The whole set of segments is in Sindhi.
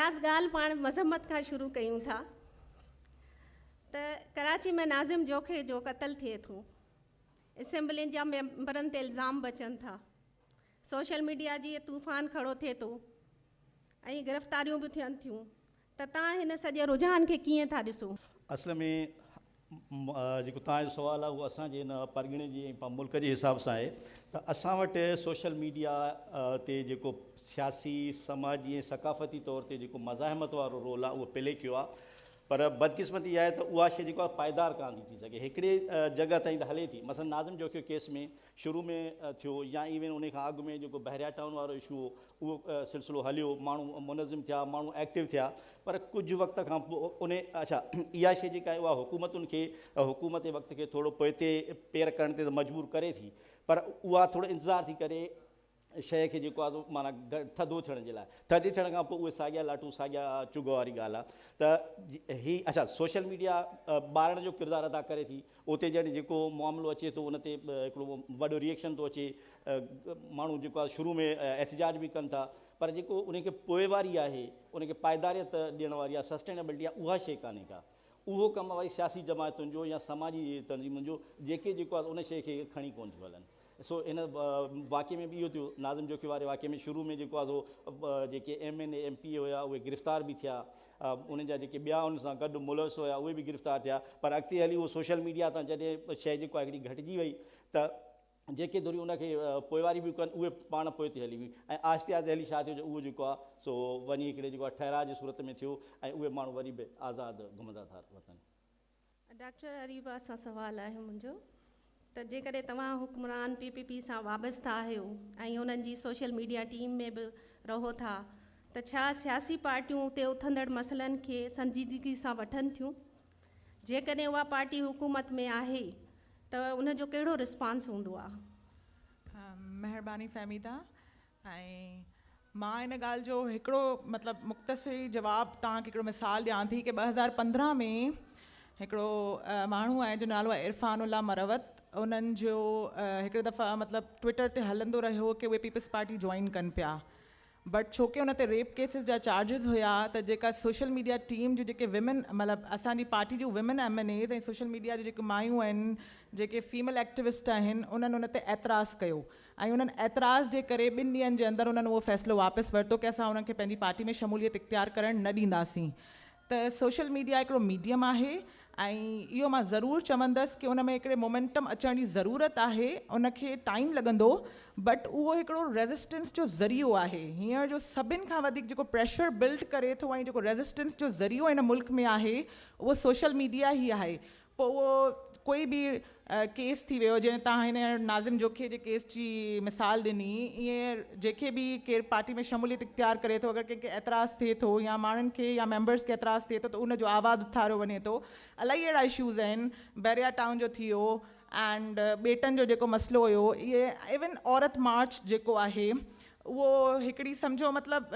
اياز ڳالهه پاڻ مذمت کان شروع ڪيون ٿا ته ڪراچي ۾ ناظم جوکيو جو قتل ٿئي ٿو، اسيمبلين جا ميمبرن تي الزام به اچن ٿا، سوشل ميڊيا جي طوفان کڙو ٿئي ٿو ۽ گرفتاريون به ٿين ٿيون ته توهان هن سڄي رجحان کي ڪيئن ٿا ڏسو؟ اصل ۾ جيڪو توهان جو سوال آهي اهو اسان جي هن پرڳڻي جي ۽ ملڪ جي حساب سان آهي ته اسان وٽ سوشل ميڊيا تي جيڪو سياسي، سماجي ۽ ثقافتي طور تي جيڪو مزاحمت وارو رول آهي اهو پلي ڪيو آهي پر بدقسمتي اها آهي ته اها شيء جيڪو آهي پائيدار ڪانه ٿي ٿي سگهي هڪڙي جڳهه تائين ته هلي ٿي مثلا ناظم جوکيو ڪيس ۾ شروع ۾ ٿيو يا ايون انهي کان اڳ ۾ جيڪو بحريا ٽائون وارو اشو هو اهو سلسلو هليو ماڻهو منظم ٿيا ماڻهو ايڪٽو ٿيا پر ڪجهه وقت کان پوء انهي اڇا اها شيء جيڪا آهي اها حڪومتن کي حڪومت وقت کي ٿورو پوئتي پير ڪرڻ تي ته مجبور ڪري ٿي پر اها ٿورو انتظار ٿي ڪري شيء کي جيڪو آهي سو معنيٰ ٿڌو ٿيڻ جي لاء ٿڌي ٿيڻ کان پوء اهي ساڳيا لاٽون ساڳيا چگهه واري ڳالهه آهي ته هي اڇا سوشل ميڊيا ٻارڻ جو ڪردار ادا ڪري ٿي اتي ڄڻ جيڪو معاملو اچي ٿو ان تي هڪڙو وڏو ريئڪشن ٿو اچي ماڻهو جيڪو آهي شروع ۾ احتجاج به ڪن ٿا پر جيڪو ان کي پوئواري آهي ان کي پائيداريت ڏيڻ واري آهي سسٽينيبلٽي آهي اها شيء ڪانهي ڪا اهو ڪم وري سياسي جماعتن جو يا سماجي تنظيمن جو جيڪي جيڪو آهي ان شيء کي کڻي ڪونه ٿيون هلن سو ان واقعي ۾ به اهو ٿيو ناظم جوکيو واري واقعي ۾ شروع ۾ جيڪو آهي سو جيڪي M N A M P A هيا اهي گرفتار به ٿيا انهن جا جيڪي ٻيا ان سان گڏ ملوث هيا اهي به گرفتار ٿيا پر اڳتي هلي اهو سوشل ميڊيا تان جڏهن شيء جيڪو آهي هڪڙي گهٽجي وئي ته جيڪي ڌريون ان کي پوئواري پيون ڪن اهي پاڻ پوئتي هلي ويون ۽ آهستي آهستي هلي ڇا ٿيو جو اهو جيڪو آهي سو وڃي هڪڙي جيڪو آهي ٺهراء جي صورت ۾ ٿيو ۽ اهي ماڻهو وري به آزاد گهمندا ٿا وتن. ڊاڪٽر اريبا سان سوال آهي منهنجو ته جيڪڏهن توهان حڪمران پي پي پي سان وابسته آهيو ۽ انهن جي سوشل ميڊيا ٽيم ۾ به رهو ٿا ته ڇا سياسي پارٽيون اتي اٿندڙ مسئلن کي سنجيدگي سان وٺن ٿيون؟ جيڪڏهن اها پارٽي حڪومت ۾ آهي ته ان جو ڪهڙو رسپانس هوندو آهي؟ مهرباني فهميده ۽ مان ان ڳالهه جو هڪڙو مطلب مختصري جواب توهان کي هڪڙو مثال ڏيان ٿي ڪه 2015 ۾ هڪڙو ماڻهو آهي جو نالو آهي عرفان الله مروت انهن جو هڪڙي دفعا مطلب ٽوئٽر تي هلندو رهيو ڪه اهي پيپلز پارٽي جوائن ڪن پيا بٽ ڇو ڪه ان تي ريپ ڪيسز جا چارجز هيا ته جيڪا سوشل ميڊيا ٽيم جون جيڪي ويمن مطلب اسان جي پارٽي جون women M N As ۽ social media جون جيڪي مايون آهن جيڪي فيميل ايڪٽيوسٽ آهن انهن ان تي اعتراض ڪيو ۽ انهن اعتراض جي ڪري ٻن ڏينهن جي اندر انهن اهو فيصلو واپس ورتو ڪه اسان انهن کي پنهنجي پارٽي ۾ شموليت اختيار ڪرڻ نه ڏينداسين ته سوشل ميڊيا هڪڙو ميڊيم آهي ۽ اهو مان ضرور چوندس ڪه ان ۾ هڪڙي مومينٽم اچڻ جي ضرورت آهي ان کي ٽائيم لڳندو بٽ اهو هڪڙو ريزسٽنس جو ذريعو آهي هينئر جو سڀن کان وڌيڪ جيڪو پريشر بلڊ ڪري ٿو ۽ جيڪو ريزسٽنس جو ذريعو هن ملڪ ۾ آهي اهو سوشل ميڊيا ئي آهي پوء اهو ڪوئي به ڪيس ٿي ويو جيئن توهان هن ناظم جوکيي جي ڪيس جي مثال ڏني ايئن جيڪي به ڪير پارٽي ۾ شموليت اختيار ڪري ٿو اگر ڪنهن کي اعتراض ٿئي ٿو يا ماڻهن کي يا ميمبرس کي اعتراض ٿئي ٿو ته ان جو آواز اٿاريو وڃي ٿو الائي اهڙا اشوز آهن بحريا ٽائون جو ٿي ويو اينڊ ٻيٽن جو جيڪو مسئلو هيو اهي ايون عورت مارچ جيڪو آهي اهو هڪڙي سمجهو مطلب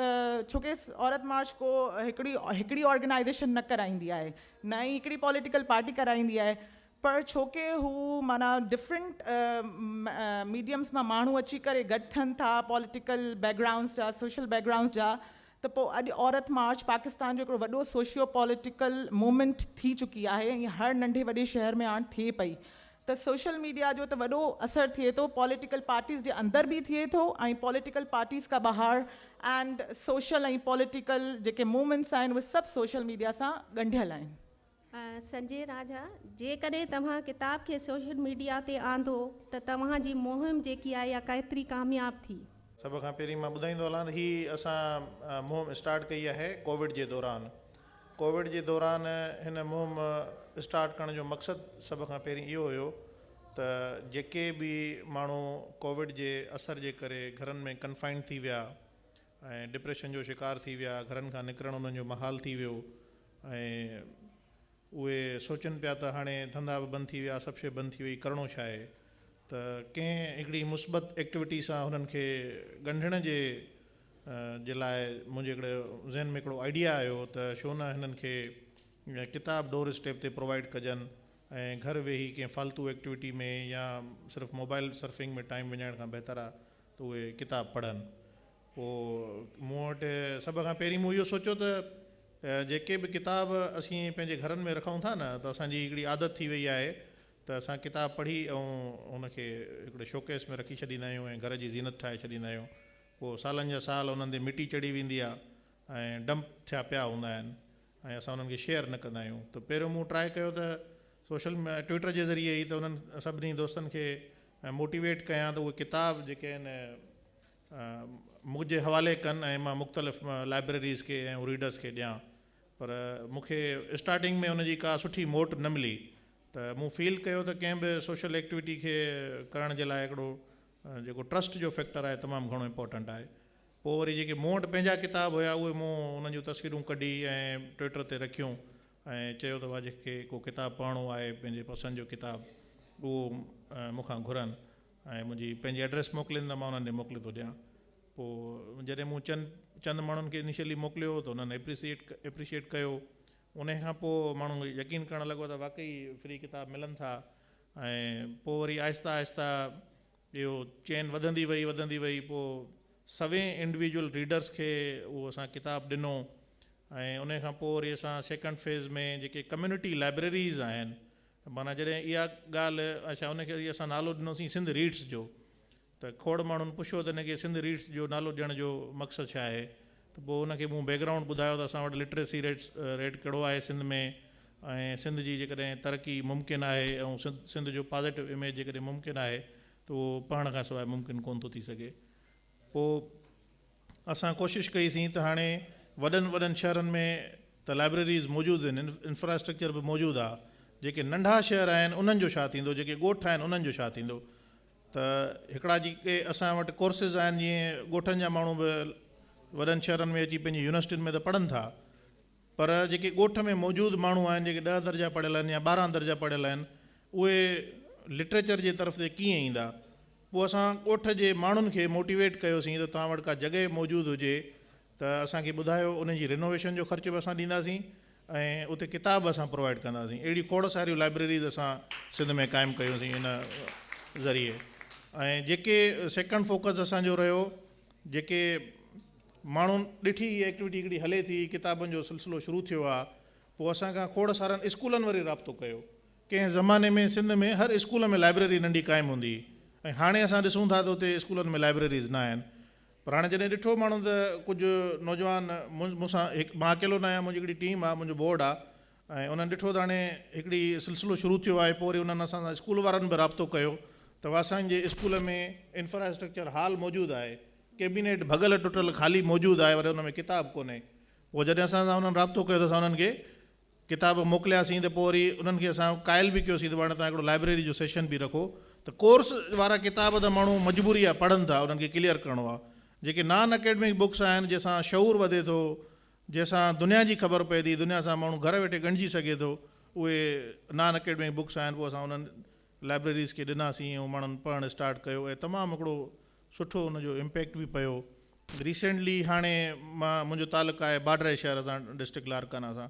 ڇو ڪي عورت مارچ ڪو هڪڙي هڪڙي آرگنائيزيشن نه ڪرائيندي آهي نه ئي هڪڙي پوليٽيڪل پارٽي ڪرائيندي آهي پر ڇو ڪي هو معنيٰ ڊفرنٽ ميڊيمس مان ماڻهو اچي ڪري گڏ ٿين ٿا پوليٽيڪل بيڪ گرائونڊس جا سوشل بيڪ گرائونڊس جا ته پوء اڄ عورت مارچ پاڪستان جو هڪڙو وڏو سوشيو پوليٽيڪل موومينٽ ٿي چڪي آهي ۽ هر ننڍي وڏي شهر ۾ هاڻ ٿئي پئي ته سوشل ميڊيا جو ته وڏو اثر ٿئي ٿو پوليٽيڪل پارٽيز جي اندر به ٿئي ٿو ۽ پوليٽيڪل پارٽيز کان ٻاهر اينڊ سوشل ۽ پوليٽيڪل جيڪي موومينٽس آهن اهي سڀ سوشل ميڊيا سان ڳنڍيل آهن. سنجي راجا، جيڪڏهن توهان ڪتاب کي سوشل ميڊيا تي آندو ته توهان جي مهم جيڪي آهي اها ڪيتري ڪامياب ٿي؟ سڀ کان پهرين مان ٻڌائيندو هلان ته هي اسان مهم اسٽارٽ ڪئي آهي ڪووڊ جي دوران ڪووڊ جي دوران هن مهم اسٽارٽ ڪرڻ جو مقصد سڀ کان پهرين اهو هيو ته جيڪي به ماڻهو ڪووڊ جي اثر جي ڪري گهرن ۾ ڪنفائنڊ ٿي ويا ۽ ڊپريشن جو شڪار ٿي ويا، گهرن کان نڪرڻ انهن جو محال ٿي ويو ۽ اهي سوچن پيا ته هاڻي ڌنڌا به بند ٿي ويا، سڀ شيء بند ٿي وئي، ڪرڻو ڇا آهي؟ ته ڪنهن هڪڙي مثبت ايڪٽيوٽي سان هنن کي ڳنڍڻ جي جي لاء منهنجي هڪڙي ذهن ۾ هڪڙو آئيڊيا آيو ته ڇو نه هنن کي ڪتاب ڊور اسٽيپ تي پرووائيڊ ڪجن ۽ گهر ويهي ڪنهن فالتو ايڪٽيوٽي ۾ يا صرف موبائل سرفنگ ۾ ٽائيم وڃائڻ کان بهتر آهي ته اهي ڪتاب پڙهن. پوء مون وٽ سڀ کان پهرين مون اهو سوچيو ته جيڪي به ڪتاب اسين پنهنجي گهرن ۾ رکون ٿا نه ته اسان جي هڪڙي عادت ٿي وئي آهي ته اسان ڪتاب پڙهي ۽ ان کي هڪڙي شوڪيس ۾ رکي ڇڏيندا آهيون ۽ گهر جي زينت ٺاهي ڇڏيندا آهيون. پوء سالن جا سال انهن تي مٽي چڙهي ويندي آهي ۽ ڊمپ ٿيا پيا هوندا آهن ۽ اسان انهن کي شيئر نه ڪندا آهيون. ته پهريون مون ٽرائي ڪيو ته سوشل ٽوئٽر جي ذريعي ئي ته انهن سڀني دوستن کي موٽيويٽ ڪيان ته اهي ڪتاب جيڪي آهن منهنجي حوالي ڪن ۽ مان مختلف لائبريريز کي ۽ ريڊرس کي ڏيان پر مون کي اسٽارٽنگ ۾ ان جي ڪا سٺي موٽ نه ملي ته مون فيل ڪيو ته ڪنهن به سوشل ايڪٽيوٽي کي ڪرڻ جي لاء هڪڙو جيڪو ٽرسٽ جو فيڪٽر آهي تمام گهڻو امپورٽنٽ آهي. پوء وري جيڪي مون وٽ پنهنجا ڪتاب هيا اهي مون انهن جون تصويرون ڪڍي ۽ ٽوئٽر تي رکيون ۽ چيو ته وا جنهن کي ڪو ڪتاب پڙهڻو آهي پنهنجي پسند جو ڪتاب اهو مون کان گهرن ۽ منهنجي پنهنجي ايڊريس موڪلين ته مان انهن ڏي موڪلي ٿو ڏيان. پوء جڏهن مون چند چند ماڻهن کي انيشلي موڪليو ته انهن ايپريسيئيٽ ايپريشيئيٽ ڪيو. انهي کان پوء ماڻهو يقين ڪرڻ لڳو ته واقعي فري ڪتاب ملن ٿا ۽ پوء وري آهستي آهستي اهو چين وڌندي وئي وڌندي وئي پوء سوين انڊويجول ريڊرس کي اهو اسان ڪتاب ڏنو ۽ انهي کان پوء وري اسان سيڪنڊ فيز ۾ جيڪي ڪميونٽي لائبريريز آهن معنيٰ جڏهن اها ڳالهه اڇا ان کي وري اسان نالو ڏنوسين سنڌ ريڊس جو ته کوڙ ماڻهن پڇيو ته ان کي سنڌ ريڊس جو نالو ڏيڻ جو مقصد ڇا آهي ته پوء ان کي مون بيڪ گرائونڊ ٻڌايو ته اسان وٽ لٽريسي ريٽس ريٽ ڪهڙو آهي سنڌ ۾ ۽ سنڌ جي جيڪڏهن ترقي ممڪن آهي ۽ سنڌ جو پازيٽو اميج جيڪڏهن ممڪن آهي ته اهو پڙهڻ کان سواء ممڪن ڪونه ٿو ٿي سگهي پوء اسان ڪوشش ڪئي سين ته هاڻي وڏن وڏن شهرن ۾ ته لائبريريز موجود آهن، انفراسٽرڪچر به موجود آ، جيڪي ننڍا شهر آهن انهن جو ڇا ٿيندو، جيڪي ڳوٺ آهن انهن جو ڇا ٿيندو ته هڪڙا جيڪي اسان وٽ ڪورسز آهن جيئن ڳوٺن جا ماڻهو به وڏن شهرن ۾ اچي پنهنجي يونيورسٽين ۾ ته پڙهن ٿا پر جيڪي ڳوٺ ۾ موجود ماڻهو آهن جيڪي ڏهه درجا پڙهيل آهن يا ٻارهن درجا پڙهيل آهن اهي لٽريچر جي طرف تي ڪيئن ايندا؟ پوء اسان ڳوٺ جي ماڻهن کي موٽيويٽ ڪيوسين ته توهان وٽ ڪا جڳهه موجود هجي ته اسان کي ٻڌايو ان جي رينوويشن جو خرچ به اسان ڏينداسين ۽ اتي ڪتاب به اسان پرووائيڊ ڪنداسين. اهڙي کوڙ ساريون لائبريريز اسان سنڌ ۾ قائم ڪيونسين ان ذريعي ۽ جيڪي سيڪنڊ فوڪس اسان جو رهيو جيڪي ماڻهن ڏٺي هي ايڪٽيوٽي هڪڙي هلي ٿي ڪتابن جو سلسلو شروع ٿيو آ پوء اسان کان کوڙ سارن اسڪولن وري رابطو ڪيو ڪنهن زماني ۾ سنڌ ۾ هر اسڪول ۾ لائبريري ننڍي قائم هوندي هئي ۽ هاڻي اسان ڏسون ٿا ته اتي اسڪولن ۾ لائبريريز نه آهن پر هاڻي جڏهن ڏٺو ماڻهن ته ڪجهه نوجوان مون سان هڪ مان اڪيلو نه آهيان منهنجي هڪڙي ٽيم آهي منهنجو بورڊ آهي ۽ انهن ڏٺو ته هاڻي هڪڙي سلسلو شروع ٿيو آهي پوء وري انهن اسان سان اسڪول وارن به رابطو ڪيو ته اسان جي اسڪول ۾ انفراسٽرڪچر هال موجود آهي ڪيبينيٽ ڀڳل ٽٽل خالي موجود آهي پر ان ۾ ڪتاب ڪونهي پوء جڏهن اسان سان انهن رابطو ڪيو ته اسان انهن کي ڪتاب موڪلياسين ته پوء وري انهن کي اسان قائل به ڪيوسين ته هاڻي توهان هڪڙو لائبريري جو سيشن به رکو ته ڪورس وارا ڪتاب ته ماڻهو مجبوري آهي پڙهن ٿا انهن کي ڪليئر ڪرڻو آهي جيڪي نان اڪيڊمڪ بڪس آهن جنهن سان شعور وڌي ٿو جنهن سان دنيا جي خبر پئي ٿي دنيا سان ماڻهو گهر ويٺي ڳنڍجي سگهي ٿو اهي نان اڪيڊمڪ بڪس آهن پوء اسان انهن لائبريريز کي ڏناسين ۽ ماڻهن پڙهڻ اسٽارٽ ڪيو ۽ تمام هڪڙو سٺو ان جو امپيڪٽ به پيو. ريسينٽلي هاڻي مان منهنجو تعلق آهي باڊري شهر سان ڊسٽرڪٽ لاڙڪانا سان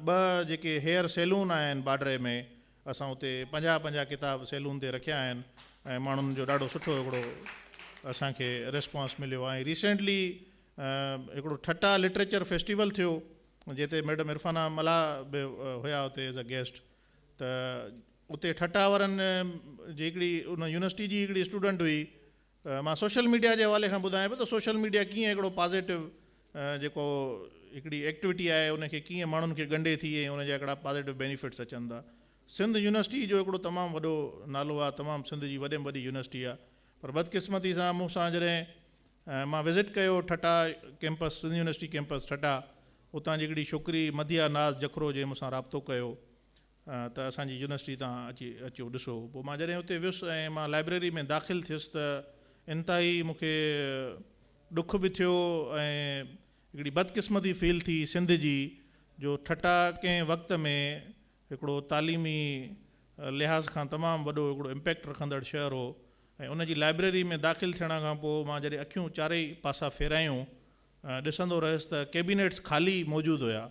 ٻه جيڪي هيئر سيلون آهن باڊري ۾ اسان اتي پنجاهه پنجاهه ڪتاب سيلون تي رکيا آهن ۽ ماڻهن جو ڏاڍو سٺو هڪڙو اسان کي ريسپانس مليو آهي ۽ ريسينٽلي هڪڙو ٺٽا لٽريچر فيسٽيول ٿيو جتي ميڊم عرفانه ملاح به هيا اتي ايز اي گيسٽ ته اتي ٺٽا وارن جي هڪڙي ان يونيورسٽي جي هڪڙي اسٽوڊنٽ هئي ته مان سوشل ميڊيا جي حوالي کان ٻڌايان پيو ته سوشل ميڊيا ڪيئن هڪڙو پازيٽو جيڪو هڪڙي ايڪٽيوٽي آهي ان کي ڪيئن ماڻهن کي ڳنڍي ٿي ۽ ان جا هڪڙا پازيٽو بينيفٽس اچن ٿا. سنڌ يونيورسٽي جو هڪڙو تمام وڏو نالو آهي تمام سنڌ جي وڏي ۾ وڏي يونيورسٽي آهي پر بدقسمتي سان مون سان جڏهن مان وزٽ ڪيو Thatta campus Sindh university campus Thatta اتان جي هڪڙي ڇوڪري مديحه ناز جکرو جنهن مون سان رابطو ڪيو ته اسان جي يونيورسٽي تان اچي اچو ڏسو. پوء مان جڏهن اتي ويس ۽ مان لائبريري ۾ داخل ٿيس ته انتهائي مون کي ڏک به ٿيو ۽ هڪڙي بدقسمتي فيل ٿي سنڌ جي جو ٺٽا ڪنهن وقت ۾ هڪڙو تعليمي لحاظ کان تمام وڏو هڪڙو امپيڪٽ رکندڙ شهر هو ۽ ان جي لائبريري ۾ داخل ٿيڻ کان پوء مان جڏهن اکيون چارئي پاسا ڦيرايون ڏسندو رهيس ته ڪيبينيٽس خالي موجود هيا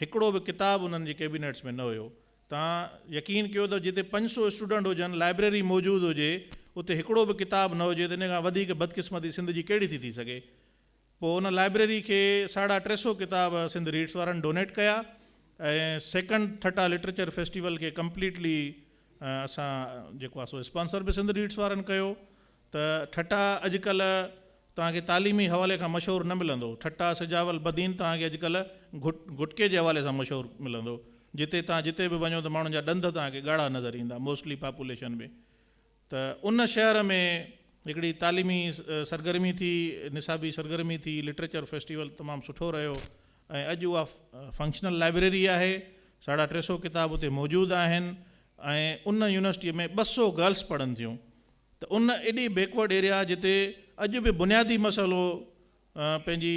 هڪڙو به ڪتاب انهن جي ڪيبينيٽس ۾ نه هيو. توهان يقين ڪيو ته جتي 500 اسٽوڊنٽ هجن، لائبريري موجود هجي، اتي هڪڙو به ڪتاب نه هجي ته ان کان وڌيڪ بدقسمتي سنڌ جي ڪهڙي ٿي ٿي سگهي. پوء ان لائبريري کي 350 ڪتاب سنڌ ريڊس وارن ڊونيٽ ڪيا ۽ سيڪنڊ ٺٽا لٽريچر فيسٽيول کي ڪمپليٽلي اسان جيڪو آهي سو اسپانسر به سنڌ ريڊس وارن ڪيو ته ٺٽا اڄڪلهه توهان کي تعليمي حوالي کان مشهور نه ملندو. ٺٽا، سجاول، بدين توهان کي اڄڪلهه گٽڪي جي حوالي سان مشهور ملندو. جتي توهان جتي به وڃو ته ماڻهن جا ڏند توهان کي ڳاڙها نظر ايندا موسٽلي پاپوليشن ۾ ته ان شهر ۾ هڪڙي تعليمي سرگرمي ٿي، نصابي سرگرمي ٿي، لٽريچر فيسٽيول تمام سٺو رهيو ۽ اڄ اها فنڪشنل لائبريري آهي، 350 ڪتاب اتي موجود آهن ۽ ان يونيورسٽيء ۾ 200 گرلس پڙهن ٿيون ته ان ايڏي بيڪورڊ ايريا جتي اڄ به بنيادي مسئلو پنهنجي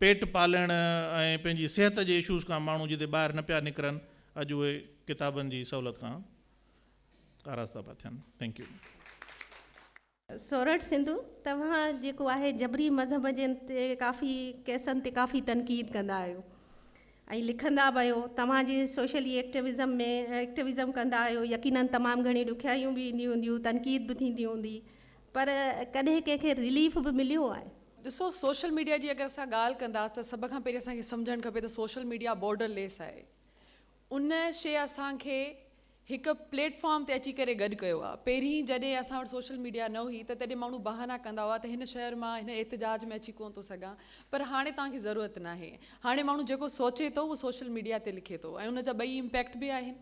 پيٽ پالڻ ۽ پنهنجي صحت جي اشوز کان ماڻهو جتي ٻاهر نه پيا نڪرن اڄ اهي ڪتابن جي سهولت کان آراسته پيا ٿين. Thank you. Sorath Sindhu, توهان جيڪو آهي جبري مذهب جي تي ڪافي ڪيسن تي ڪافي تنقيد ڪندا آهيو ۽ لکندا به آهيو، توهان جي سوشلي ايڪٽوزم ۾ ايڪٽوزم ڪندا آهيو، يقينن تمام گهڻي ڏکيائيون به اينديون هونديون، تنقيد به ٿيندي هوندي، پر ڪڏهن ڪنهن کي رليف به مليو آهي؟ ڏسو سوشل ميڊيا جي اگر اسان ڳالهه ڪنداس ته سڀ کان پهرين اسان کي سمجهڻ کپي ته سوشل ميڊيا بارڊر ليس آهي. ان شيء اسان کي هڪ پليٽ فارم تي اچي ڪري گڏ ڪيو آهي. پهرين جڏهن اسان وٽ سوشل ميڊيا نه هئي ته تڏهن ماڻهو بهانا ڪندا هئا ته هن شهر مان هن احتجاج ۾ اچي ڪونه ٿو سگهان پر هاڻي توهان کي ضرورت ناهي. هاڻي ماڻهو جيڪو سوچي ٿو اهو سوشل ميڊيا تي لکي ٿو ۽ ان جا ٻئي امپيڪٽ به آهن.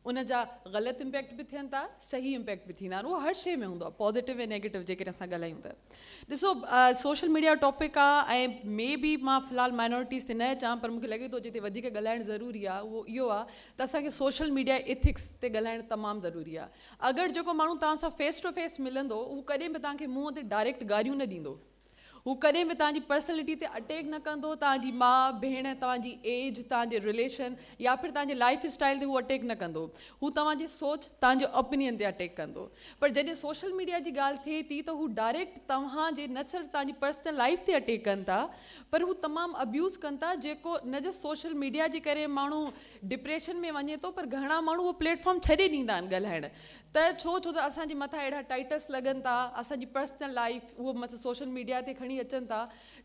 ان جا غلط امپيڪٽ به ٿين ٿا صحيح امپيڪٽ به ٿيندا آهن اهو هر شيء ۾ هوندو آهي پازيٽو ۽ نيگيٽو جيڪڏهن اسان ڳالهايون ته ڏسو سوشل ميڊيا ٽاپڪ آهي ۽ مي بي مان في الحال مائنورٽيز تي نه اچان پر مونکي لڳي ٿو جتي وڌيڪ ڳالهائڻ ضروري آهي اهو اهو آهي ته اسان کي سوشل ميڊيا ايٿڪس تي ڳالهائڻ تمام ضروري آهي اگر جيڪو ماڻهو توهان سان فيس ٽو فيس ملندو اهو ڪڏهن به توهان کي منهن تي ڊائريڪٽ گاريون نه ڏيندو هو ڪڏهن به توهان جي پرسنلٽي تي اٽيڪ نه ڪندو، توهان جي ماء، ڀيڻ، توهان جي ايج، توهان جي رليشن يا ڦر توهان جي لائيف اسٽائيل تي هو اٽيڪ نه ڪندو. هو توهان جي سوچ، توهان جي اوپينين تي اٽيڪ ڪندو. پر جڏهن سوشل ميڊيا جي ڳالهه ٿئي ٿي ته هو ڊائريڪٽ توهان جي نه صرف توهان جي پرسنل لائيف تي اٽيڪ ڪن ٿا پر هو تمام ابيوز ڪن ٿا جيڪو نه جسٽ سوشل ميڊيا جي ڪري ماڻهو ڊپريشن ۾ وڃي ٿو پر گهڻا ماڻهو اهو پليٽ فارم ڇڏي ڏيندا آهن ڳالهائڻ ته ڇو ڇو ته اسان جي مٿان اهڙا ٽائٽلس لڳن ٿا اسان جي پرسنل لائيف اهو مطلب سوشل ميڊيا تي کڻي اچن ٿا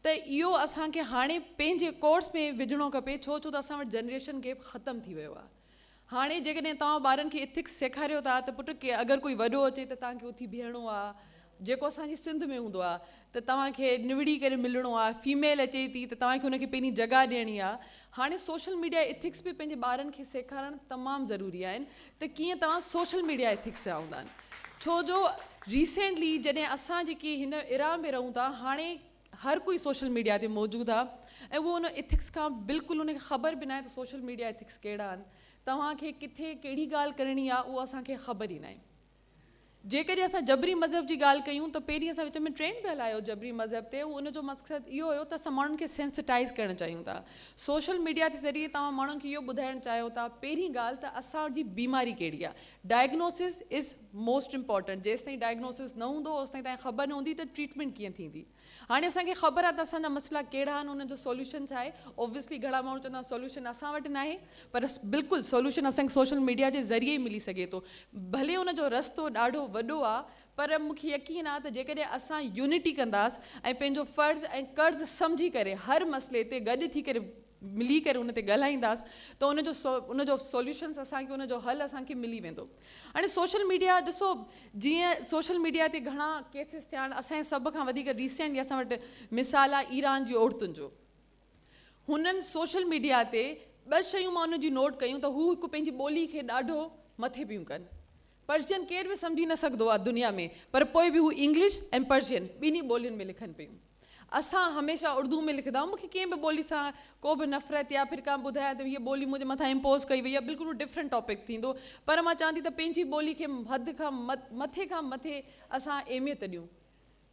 ته اهو اسان کي هاڻي پنهنجي ڪورس ۾ وجهڻو کپي ڇو ڇو ته اسان وٽ جنريشن گيپ ختم ٿي ويو آهي هاڻي جيڪڏهن توهان ٻارن کي اٿڪس سيکاريو ٿا ته پٽ اگر ڪوئي وڏو اچي ته توهان کي اٿي بيهڻو آهي جيڪو اسان جي سنڌ ۾ هوندو آ ته توهان کي نوڙي ڪري ملڻو آ فيميل اچي ٿي ته توهان کي ان کي پهرين جڳهه ڏيڻي آ هاڻي سوشل ميڊيا ايٿڪس به پنهنجي ٻارن کي سيکارڻ تمام ضروري آهن ته ڪيئن توهان سوشل ميڊيا ايٿڪس جا هوندا آهن ڇو جو ريسينٽلي جڏهن اسان جيڪي هن ايرا ۾ رهون ٿا هاڻي هر ڪوئي سوشل ميڊيا تي موجود آ ۽ اهو ان ايٿڪس کان بلڪل ان کي خبر به ناهي ته سوشل ميڊيا ايٿڪس ڪهڙا آهن توهان کي ڪٿي ڪهڙي ڳالهه ڪرڻي آ اهو اسان کي خبر ئي ناهي. جيڪڏهن اسان جبري مذهب جي ڳالهه ڪيون ته پهرين اسان وچ ۾ ٽرينڊ به هلايو جبري مذهب تي ان جو مقصد اهو هيو ته اسان ماڻهن کي سينسٽائيز ڪرڻ چاهيون ٿا سوشل ميڊيا جي ذريعي توهان ماڻهن کي اهو ٻڌائڻ چاهيو ٿا پهرين ڳالهه ته اسان جي بيماري ڪهڙي آهي ڊائگنوسز is most important جيستائين ڊائگنوسز نه هوندو اوستائين توهان کي خبر نه هوندي ته ٽريٽمينٽ ڪيئن ٿيندي هاڻي اسان کي خبر آهي ته اسان جا مسئلا ڪهڙا آهن انهن جو سوليوشن ڇا آهي اوبويسلي گهڻا ماڻهو چوندا سوليوشن اسان وٽ ناهي پر بلڪل سوليوشن اسان کي سوشل ميڊيا جي ذريعي ئي ملي سگهي ٿو ڀلي ان جو رستو ڏاڍو وڏو آهي پر مون کي يقين آهي ته جيڪڏهن اسان يونٽي ڪنداس ۽ پنهنجو فرض ۽ قرض سمجهي ڪري هر مسئلي تي گڏ ٿي ڪري ملي ڪري ان تي ڳالهائينداس ته ان جو ان جو سوليوشنس اسان کي ان جو حل اسان کي ملي ويندو هاڻي سوشل ميڊيا ڏسو جيئن سوشل ميڊيا تي گهڻا ڪيسز ٿيا آهن اسان جي سڀ کان وڌيڪ ريسينٽلي اسان وٽ مثال آهي ايران جي عورتن جو هنن سوشل ميڊيا تي ٻه شيون مان ان جي نوٽ ڪيون ته هو هڪ پنهنجي ٻولي کي ڏاڍو مٿي پيون ڪن پرشين ڪير به سمجهي نه سگهندو آهي دنيا ۾ پر پوء به هو انگلش ۽ پرشين ٻنهي ٻولين ۾ لکن پيون اسان هميشه اردو ۾ لکندا آهيون مون کي ڪنهن به ٻولي سان ڪو به نفرت يا ڦر ڪا ٻڌايان ته هيء ٻولي منهنجي مٿان امپوز ڪئي وئي آهي بلڪل اهو ڊفرنٽ ٽاپڪ ٿيندو پر مان چوان ٿي ته پنهنجي ٻولي کي حد کان مٿي کان مٿي اسان اهميت ڏيون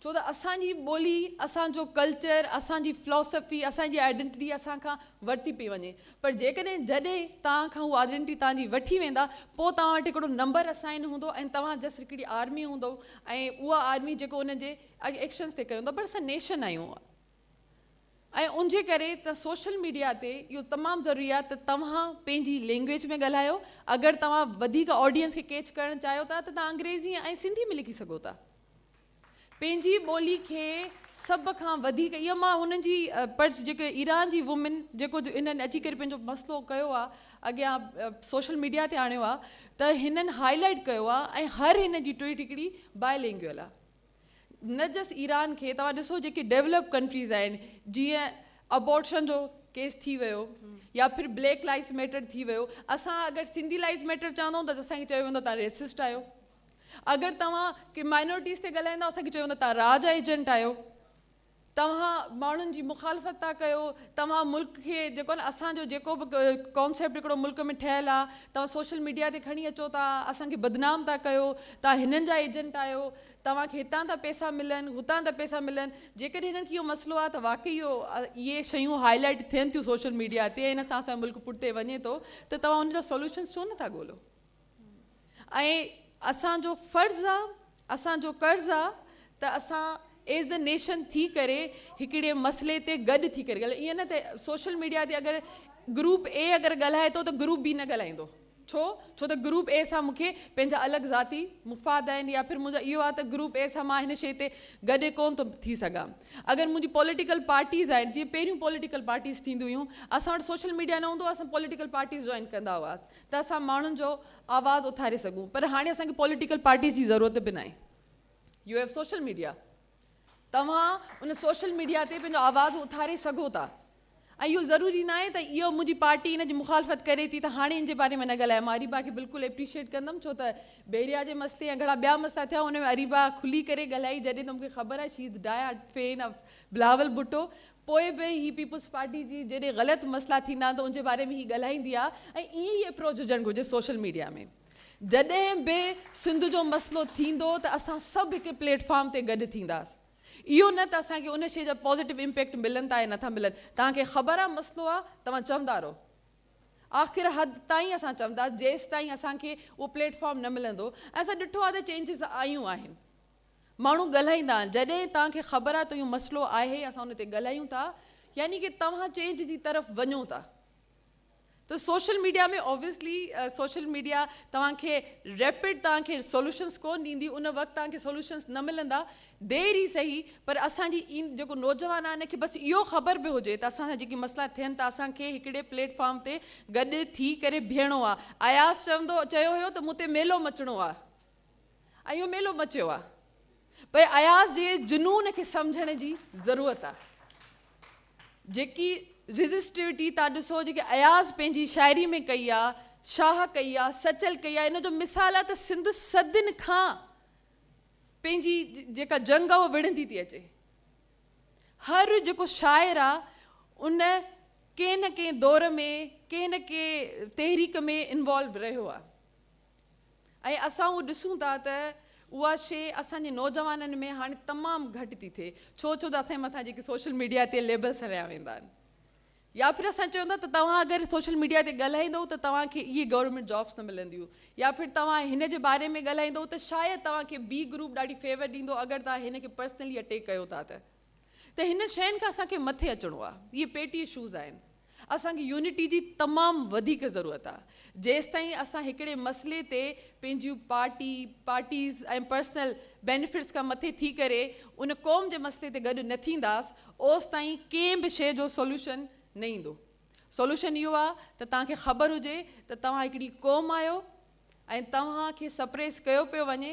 ڇو ته اسان جي ٻولي اسان جو ڪلچر اسان جي فلاسفي اسان جي آئيڊنٽيٽي اسان کان ورتي پئي وڃي پر جيڪڏهن جڏهن توهان کان هو آئيڊنٽيٽي توهان جي وٺي ويندا پوء توهان وٽ هڪڙو نمبر اسائن هوندو ۽ توهان جسٽ هڪڙي آرمي هوندو ۽ اها آرمي جيڪو انهن جي ايڪشنز تي ڪيون ٿا پر اسان نيشن آهيون. ۽ انجي ڪري ته سوشل ميڊيا تي اهو تمام ضروري آهي ته توهان پنهنجي لينگويج ۾ ڳالهايو. اگر توهان وڌيڪ آڊينس کي ڪيچ ڪرڻ چاهيو ٿا ته توهان انگريزي ۽ سنڌي ۾ لکي سگهو ٿا. پنهنجي ٻولي کي سڀ کان وڌيڪ اهو مان هنن جي پر جيڪي ايران جي وومين جيڪو انهن اچي ڪري پنهنجو مسئلو ڪيو آهي، اڳيان سوشل ميڊيا تي آڻيو آهي، ته هنن هائي لائيٽ ڪيو آهي ۽ هر هن جي ٽوئيٽ هڪڙي بائي لينگوئل آهي. نه جسٽ ايران کي، توهان ڏسو جيڪي ڊيولپ ڪنٽريز آهن، جيئن ابورشن جو ڪيس ٿي ويو يا ڦر بليڪ لائيوز ميٽر ٿي ويو. اسان اگر سنڌي لائيوز ميٽر چوندو ته اسان کي چيو ويندو توهان ريسسٽ آهيو. اگر توهان ڪي مائنورٽيز تي ڳالهائيندا، اسان کي چيو ويندو توهان را جا ايجنٽ آهيو، توهان ماڻهن جي مخالفت ٿا ڪيو، توهان ملڪ کي جيڪو آهي نه اسان جو جيڪو به ڪانسيپٽ هڪڙو ملڪ ۾ ٺهيل آهي، توهان سوشل ميڊيا تي کڻي اچو ٿا، اسان کي بدنام ٿا ڪيو، توهان هنن جا ايجنٽ آهيو، توهان کي هتان ٿا پئسا ملن، هتان ٿا پئسا ملن. جيڪڏهن هنن کي اهو مسئلو آهي ته واقعي اهو اهي شيون هائي لائيٽ ٿين ٿيون سوشل ميڊيا تي ۽ ان سان اسان جو ملڪ پٺتي وڃي ٿو ته توهان ان جا سوليوشنس ڇو نٿا ڳولو؟ ۽ اسان جو فرض آ، اسان جو قرض آ ته اسان ايز اي نيشن ٿي ڪري هڪڙي مسئلي تي گڏ ٿي ڪري ڳالهايون. ائين نه ته سوشل ميڊيا تي اگر گروپ اي اگر ڳالهائي ٿو ته گروپ بي نه ڳالهائيندو. ڇو؟ ڇو ته گروپ اي سان مون کي پنهنجا الڳ ذاتي مفاد آهن يا پھر منهنجا اهو آ ته گروپ اي سان مان هن شيء تي گڏ ڪونه ٿو ٿي سگهان. اگر منهنجي پوليٽيڪل پارٽيز آهن، جيئن پهريون پوليٽيڪل پارٽيز ٿينديون هيون، اسان وٽ سوشل ميڊيا نه هوندو هو، اسان پوليٽيڪل پارٽيز جوائن ڪندا هئاسين ته اسان ماڻهن جو آواز اٿاري سگهون، پر هاڻي اسان کي پوليٽيڪل پارٽيز جي ضرورت به ناهي. يو have social media, توهان ان سوشل ميڊيا تي پنهنجو آواز اٿاري سگهو ٿا ۽ اهو ضروري ناهي ته اهو منهنجي پارٽي ان جي مخالفت ڪري ٿي ته هاڻي ان جي باري ۾ نه ڳالهايان. مان اريبا کي بلڪل اپريشيٽ ڪندم، ڇو ته بحريا جي مسئلي يا گهڻا ٻيا مسئلا ٿيا، ان ۾ اريبا کلي ڪري ڳالهائي، جڏهن ته مون کي خبر آهي she is die hard fan of Bilawal Bhutto, پوء به هي پيپلز پارٽي جي جڏهن غلط مسئلا ٿيندا آهن ته ان جي باري ۾ هي ڳالهائيندي آهي ۽ ائين ئي اپروچ هجڻ گهرجي سوشل ميڊيا ۾. جڏهن به سنڌ جو مسئلو ٿيندو ته اسان سڀ هڪ پليٽ فارم تي گڏ ٿينداس. اهو نه ته اسان کي ان شيء جا پازيٽو امپيڪٽ ملن ٿا يا نٿا ملن. توهان کي خبر آهي مسئلو آهي، توهان چوندا رهو. آخر حد تائين اسان چونداس جيستائين اسان کي اهو پليٽ فارم نه ملندو ۽ اسان ڏٺو آهي ته چينجز آيون آهن. ماڻهو ڳالهائيندا آهن. جڏهن توهان کي خبر آهي ته اهو مسئلو آهي، اسان ان تي ڳالهايون ٿا، يعني ڪي توهان چينج جي طرف وڃو ٿا. ته social media ۾ obviously social media توهان کي ريپڊ توهان کي سولوشنس ڪون ڏيندي، ان وقت توهان کي سولوشنس نه ملندا، دير ئي سهي، پر اسان جي جيڪو نوجوان آهي ان کي بس اهو خبر به هجي ته اسان سان جيڪي مسئلا ٿين ٿا اسان کي هڪڙي پليٽ فارم تي گڏ ٿي ڪري بيهڻو آهي. اياز چوندو چيو هيو ته مون تي ميلو مچڻو آهي. ۽ اهو ميلو مچيو آ. پر اياز جي جنون کي سمجهڻ جي ضرورت آ. جيڪي ريزسٽوٽي تان ڏسو جيڪي اياز پنهنجي شاعري ۾ ڪئي آ، شاهه ڪئي آ، سچل ڪئي آ، ان جو مثال آ ته سنڌ صدين کان پنهنجي جيڪا جنگ آ اها وڙهندي ٿي اچي. هر جيڪو شاعر آ ان ڪنهن نه ڪنهن دور ۾ ڪنهن نه ڪنهن تحريڪ ۾ انوالو رهيو آ. ۽ اسان اهو ڏسون ٿا ته اها شيء اسان جي نوجوانن ۾ هاڻي تمام گهٽ ٿي ٿئي. ڇو؟ ڇو ته اسان جي مٿان جيڪي سوشل ميڊيا تي ليبلس هنيا ويندا آهن يا ڦر اسان چون ٿا ته توهان اگر سوشل ميڊيا تي ڳالهائيندؤ ته توهان کي اهي گورنمينٽ جابس نه ملنديون يا ڦر توهان هن جي باري ۾ ڳالهائيندؤ ته شايد توهان کي بي گروپ ڏاڍي فيور ڏيندو اگر توهان هن کي پرسنلي اٽيڪ ڪيو ٿا ته. ته هنن شين کان اسان کي مٿي اچڻو آهي. اهي پيٽي اشوز آهن. اسان کي يونٽي جي تمام وڌيڪ ضرورت آهي. جيستائين اسان هڪڙي مسئلي تي پنهنجيون پارٽي، پارٽيز ۽ پرسنل بينيفٽس کان مٿي ٿي ڪري ان قوم جي مسئلي تي گڏ نه ٿينداس اوستائين ڪنهن به شيء جو سوليوشن نه ايندو. سوليوشن اهو آهي ته توهان کي خبر هجي ته توهان هڪڙي قوم آهيو ۽ توهان کي سپريس ڪيو پيو وڃي.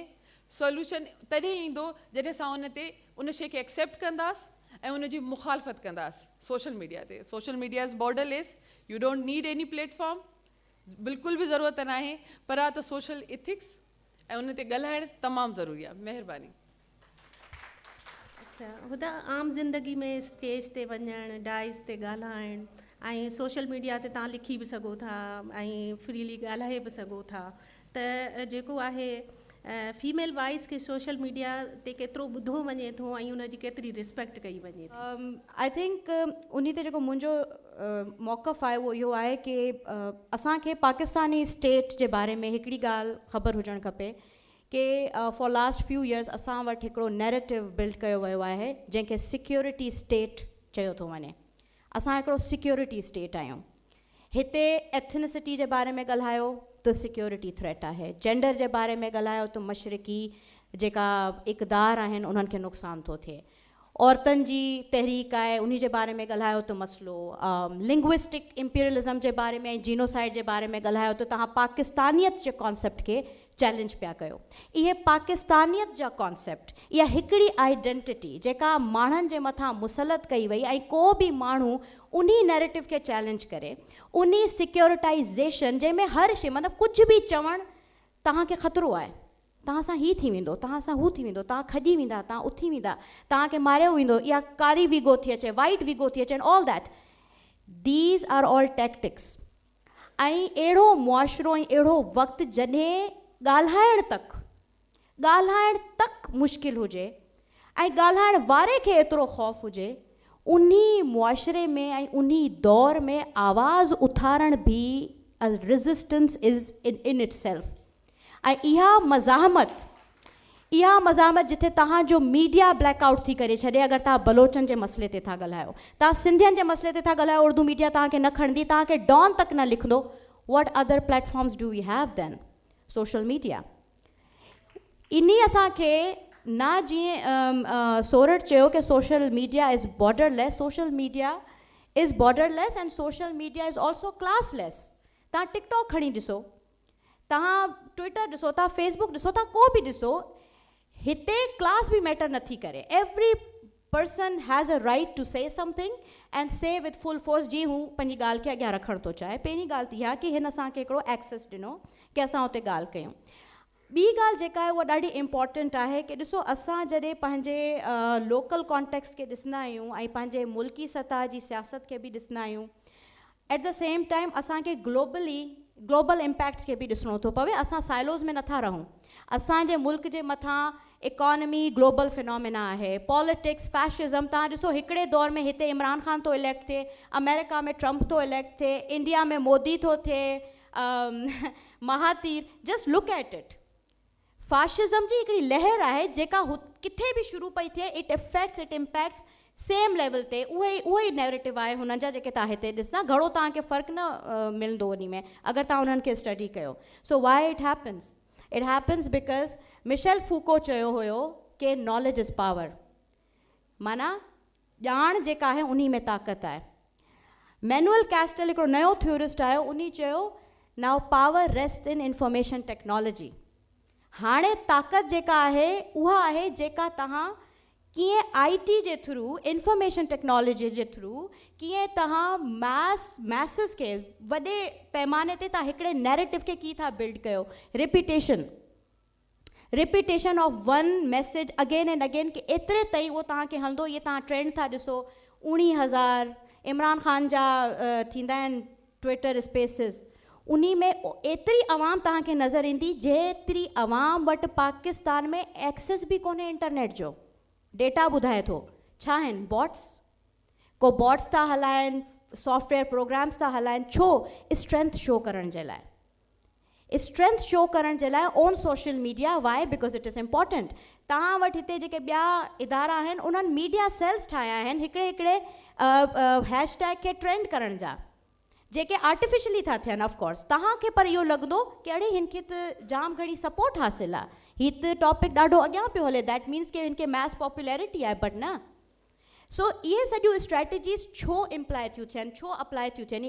سوليوشن تڏهن ايندو جڏهن اسان ان تي ان شيء کي ايڪسيپٽ ڪنداس ۽ ان جي مخالفت ڪنداس سوشل ميڊيا تي. Social media is borderless, you don't need any platform, بلڪل به ضرورت ناهي، پر آ ته سوشل ايٿڪس ۽ ان تي ڳالهائڻ تمام ضروري آ. مهرباني. اڇا هديٰ، عام زندگي ۾ اسٽيج تي وڃڻ، ڊائز تي ڳالهائڻ ۽ سوشل ميڊيا تي توهان لکي به سگهو ٿا ۽ فريلي ڳالهائي به سگهو ٿا ته جيڪو آهي فيميل وائس کي سوشل ميڊيا تي ڪيترو ٻڌو وڃي ٿو ۽ ان جي ڪيتري ريسپيڪٽ ڪئي وڃي ٿي؟ I think انهي تي جيڪو منهنجو موقف آهي اهو اهو آهي ڪي اسان کي پاڪستاني اسٽيٽ جي باري ۾ هڪڙي ڳالهه خبر هجڻ کپي ڪي فار لاسٽ فيو يئرز اسان وٽ هڪڙو نيريٽو بلڊ ڪيو ويو آهي جنهن کي سيڪيورٽي اسٽيٽ چيو ٿو وڃي. असां हिकिड़ो सिक्योरिटी स्टेट आहियूं। हिते एथनिसिटी जे बारे में ॻाल्हायो त सिक्योरिटी थ्रेट आहे, जेंडर जे बारे में ॻाल्हायो त मशरिकी जेका इक़दार आहिनि उन्हनि खे नुक़सानु थो थिए, औरतुनि जी तहरीक आहे उन जे बारे में ॻाल्हायो त मसइलो, लिंग्विस्टिक इम्पीरियलिज़म जे बारे में ऐं जीनोसाइड जे बारे में ॻाल्हायो त तव्हां पाकिस्तानियत जे कॉन्सेप्ट खे चैलेंज पिया कयो। इहे पाकिस्तानियत जा कॉन्सेप्ट, इहा हिकिड़ी आइडेंटिटी जेका माण्हुनि जे मथां मुसलत कई वई ऐं को बि माण्हू उन नैरेटिव खे चैलेंज करे, उन सिक्योरिटाइज़ेशन जंहिंमें हर शइ मतिलबु कुझु बि चवणु तव्हांखे ख़तिरो आहे, तव्हां सां ही थी वेंदो, तव्हां सां हू थी वेंदो, तव्हां खॼी वेंदा, तव्हां उथी वेंदा, तव्हांखे मारियो वेंदो, इहा कारी we go थी अचे, वाइट we go थी अचे, all that, these are all tactics. ऐं अहिड़ो मुआशिरो ऐं अहिड़ो वक़्तु जॾहिं ॻाल्हाइण तक मुश्किल हुजे ऐं ॻाल्हाइण वारे खे एतिरो ख़ौफ़ हुजे, उन्ही मुआशिरे में ऐं उन्ही दौर में आवाज़ उथारण बि रेज़िस्टेंस is in itself. ऐं इहा मज़ाहमत जिथे तव्हांजो मीडिया ब्लैकआउट थी करे छॾे, अगरि तव्हां बलोचनि जे मसइले ते था ॻाल्हायो, तव्हां सिंधियुनि जे मसइले ते था ॻाल्हायो, उर्दू मीडिया तव्हांखे न खणंदी, तव्हांखे डॉन तक न लिखंदो, what other platforms do we have then? Social media. इन असांखे न जीअं सोरठ चयो की social media is borderless, social media is borderless and social media is also classless. तव्हां टिकटॉक खणी ॾिसो, तव्हां ट्विटर ॾिसो, तव्हां फेसबुक ॾिसो, तव्हां को बि ॾिसो, हिते क्लास बि मैटर नथी करे। Every person has a right to say something and say with full force, जीअं हू पंहिंजी ॻाल्हि खे अॻियां रखणु थो चाहे। पहिरीं ॻाल्हि त इहा की हिन असांखे हिकिड़ो एक्सेस ॾिनो की असां उते ॻाल्हि कयूं। ॿी ॻाल्हि जेका आहे उहा ॾाढी इम्पोर्टेंट आहे की ॾिसो असां जॾहिं पंहिंजे लोकल कॉन्टेक्स्ट खे ॾिसंदा आहियूं ऐं पंहिंजे मुल्की सतह जी सियासत खे बि ॾिसंदा आहियूं, एट the same time असांखे ग्लोबली ग्लोबल इम्पैक्ट्स खे बि ॾिसणो थो पवे। असां साइलोज़ में नथा रहूं, असांजे मुल्क जे मथां इकॉनमी ग्लोबल फिनोमिना आहे, पॉलिटिक्स, फैशिज़म। तव्हां ॾिसो हिकिड़े दौर में हिते इमरान ख़ान थो इलेक्ट थिए, अमेरिका में ट्रंप थो इलेक्ट थिए, इंडिया में मोदी थो थिए, Mahathir, just look at it. Fascism जी हिकिड़ी लहर आहे जेका किथे बि शुरू पई थिए, it affects, it impacts same level ते। उहो ई नैरेटिव आहे हुननि जा जेके तव्हां हिते ॾिसंदा, घणो तव्हांखे फ़र्क़ु न मिलंदो उन में अगरि तव्हां उन्हनि खे स्टडी कयो। So why it happens? It happens because Michel Foucault चयो हुयो की नॉलेज is power, माना ॼाण जेका आहे उन्ही में ताक़त आहे। मैनुअल कैस्टल हिकिड़ो नयो थ्योरिस्ट आयो, उन्ही चयो now power rest in information technology. हाणे ताक़त जेका आहे उहा आहे जेका तव्हां कीअं I T J through, information technology J through कीअं तव्हां मैसेस खे वॾे पैमाने ते तव्हां हिकिड़े नैरेटिव खे कीअं था बिल्ड कयो। Repetition, repetition of one message again and again की एतिरे ताईं उहो तव्हांखे हलंदो। इहे तव्हां ट्रेंड था ॾिसो, 19,000 इमरान ख़ान जा थींदा आहिनि ट्विटर स्पेसिस, उन्ही में एतिरी आवाम तव्हांखे नज़र ईंदी जेतिरी आवाम वटि पाकिस्तान में एक्सेस बि कोन्हे इंटरनेट जो। डेटा ॿुधाए थो छा आहिनि बॉट्स, को बॉट्स था हलाइनि, सॉफ्टवेयर प्रोग्राम्स था हलाइनि, छो? स्ट्रेंथ शो करण जे लाइ, स्ट्रेंथ शो करण जे लाइ on social media. Why? Because it is important. तव्हां वटि हिते जेके ॿिया इदारा आहिनि उन्हनि मीडिया सेल्स ठाहिया आहिनि हिकिड़े हिकिड़े हैशटैग खे ट्रेंड करण जा, जेके आर्टिफिशियली था थियनि ऑफकोर्स। तव्हांखे पर इहो लॻंदो की अड़े हिनखे त जाम घणी सपोर्ट हासिलु आहे, हीअ त टॉपिक ॾाढो अॻियां पियो हले, that means की हिनखे मैस पॉपुलरिटी आहे, बट न। सो इहे सॼियूं स्ट्रेटजीज़ छो इम्प्लाए थियूं थियनि, छो अप्लाई थियूं थियनि,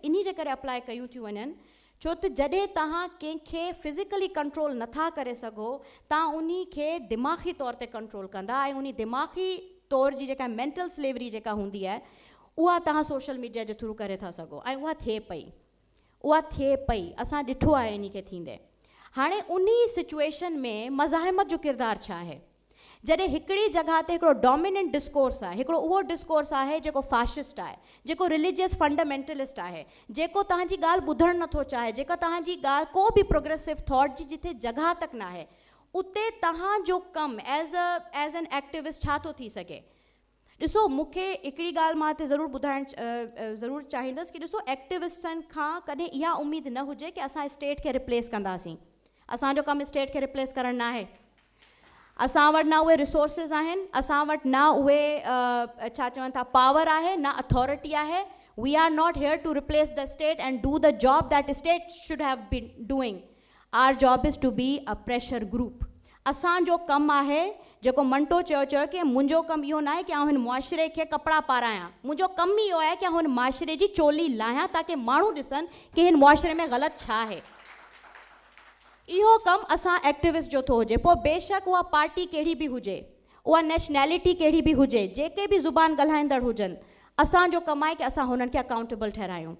इन्ही जे करे अप्लाई कयूं थियूं वञनि, छो त जॾहिं तव्हां कंहिंखे फिज़िकली कंट्रोल नथा करे सघो, तव्हां उन्ही खे दिमाग़ी तौर ते कंट्रोल कंदा ऐं उन्ही दिमाग़ी तौर जी जेका मेंटल स्लेवरी जेका हूंदी आहे उहा तव्हां सोशल मीडिया जे थ्रू करे था सघो ऐं उहा थिए पई, उहा थिए पई, असां ॾिठो आहे इन खे थींदे। हाणे उन्ही सिचुएशन में मज़ाहमत जो किरदारु छा आहे? जॾहिं हिकिड़ी जॻह ते हिकिड़ो डोमिनेंट डिस्कोर्स आहे, हिकिड़ो उहो डिस्कोर्स आहे जेको फाशिस्ट आहे, जेको रिलीजियस फंडामेंटलिस्ट आहे, जेको तव्हांजी ॻाल्हि ॿुधणु नथो चाहे, जेका तव्हांजी ॻाल्हि को बि प्रोग्रेसिव थॉट जी जिथे जॻह तक न आहे, उते तव्हांजो कमु एज़ एन एक्टिविस्ट छा थो थी सघे? ॾिसो मूंखे हिकिड़ी ॻाल्हि मां हिते ज़रूरु ॿुधाइणु ज़रूरु चाहींदसि की ॾिसो एक्टिविस्टनि खां कॾहिं इहा उमेद न हुजे की असां स्टेट खे रिप्लेस कंदासीं। असांजो कमु स्टेट खे रिप्लेस करणु न आहे, असां वटि न उहे रिसोर्सिस आहिनि, असां वटि न उहे छा चवनि था पावर आहे, न अथॉरिटी आहे। We are not here to replace the state and do the job that state should have been doing. Our job is to be a pressure group. असांजो कमु आहे जेको मंटो चयो चयो की मुंहिंजो कमु इहो न आहे की आउं हिन मुआशिरे खे कपिड़ा पारायां, मुंहिंजो कमु इहो आहे की आउं हिन मुआशिरे जी चोली लाहियां ताकी माण्हू ॾिसनि की हिन मुआशिरे में ग़लति छा आहे। इहो कमु असां एक्टिविस्ट जो थो हुजे, पोइ बेशक उहा पार्टी कहिड़ी बि हुजे, उहा नेशनैलिटी कहिड़ी बि हुजे, जेके बि ज़ुबान ॻाल्हाईंदड़ हुजनि, असांजो कमु आहे की असां हुननि खे अकाउंटेबल ठहिरायूं।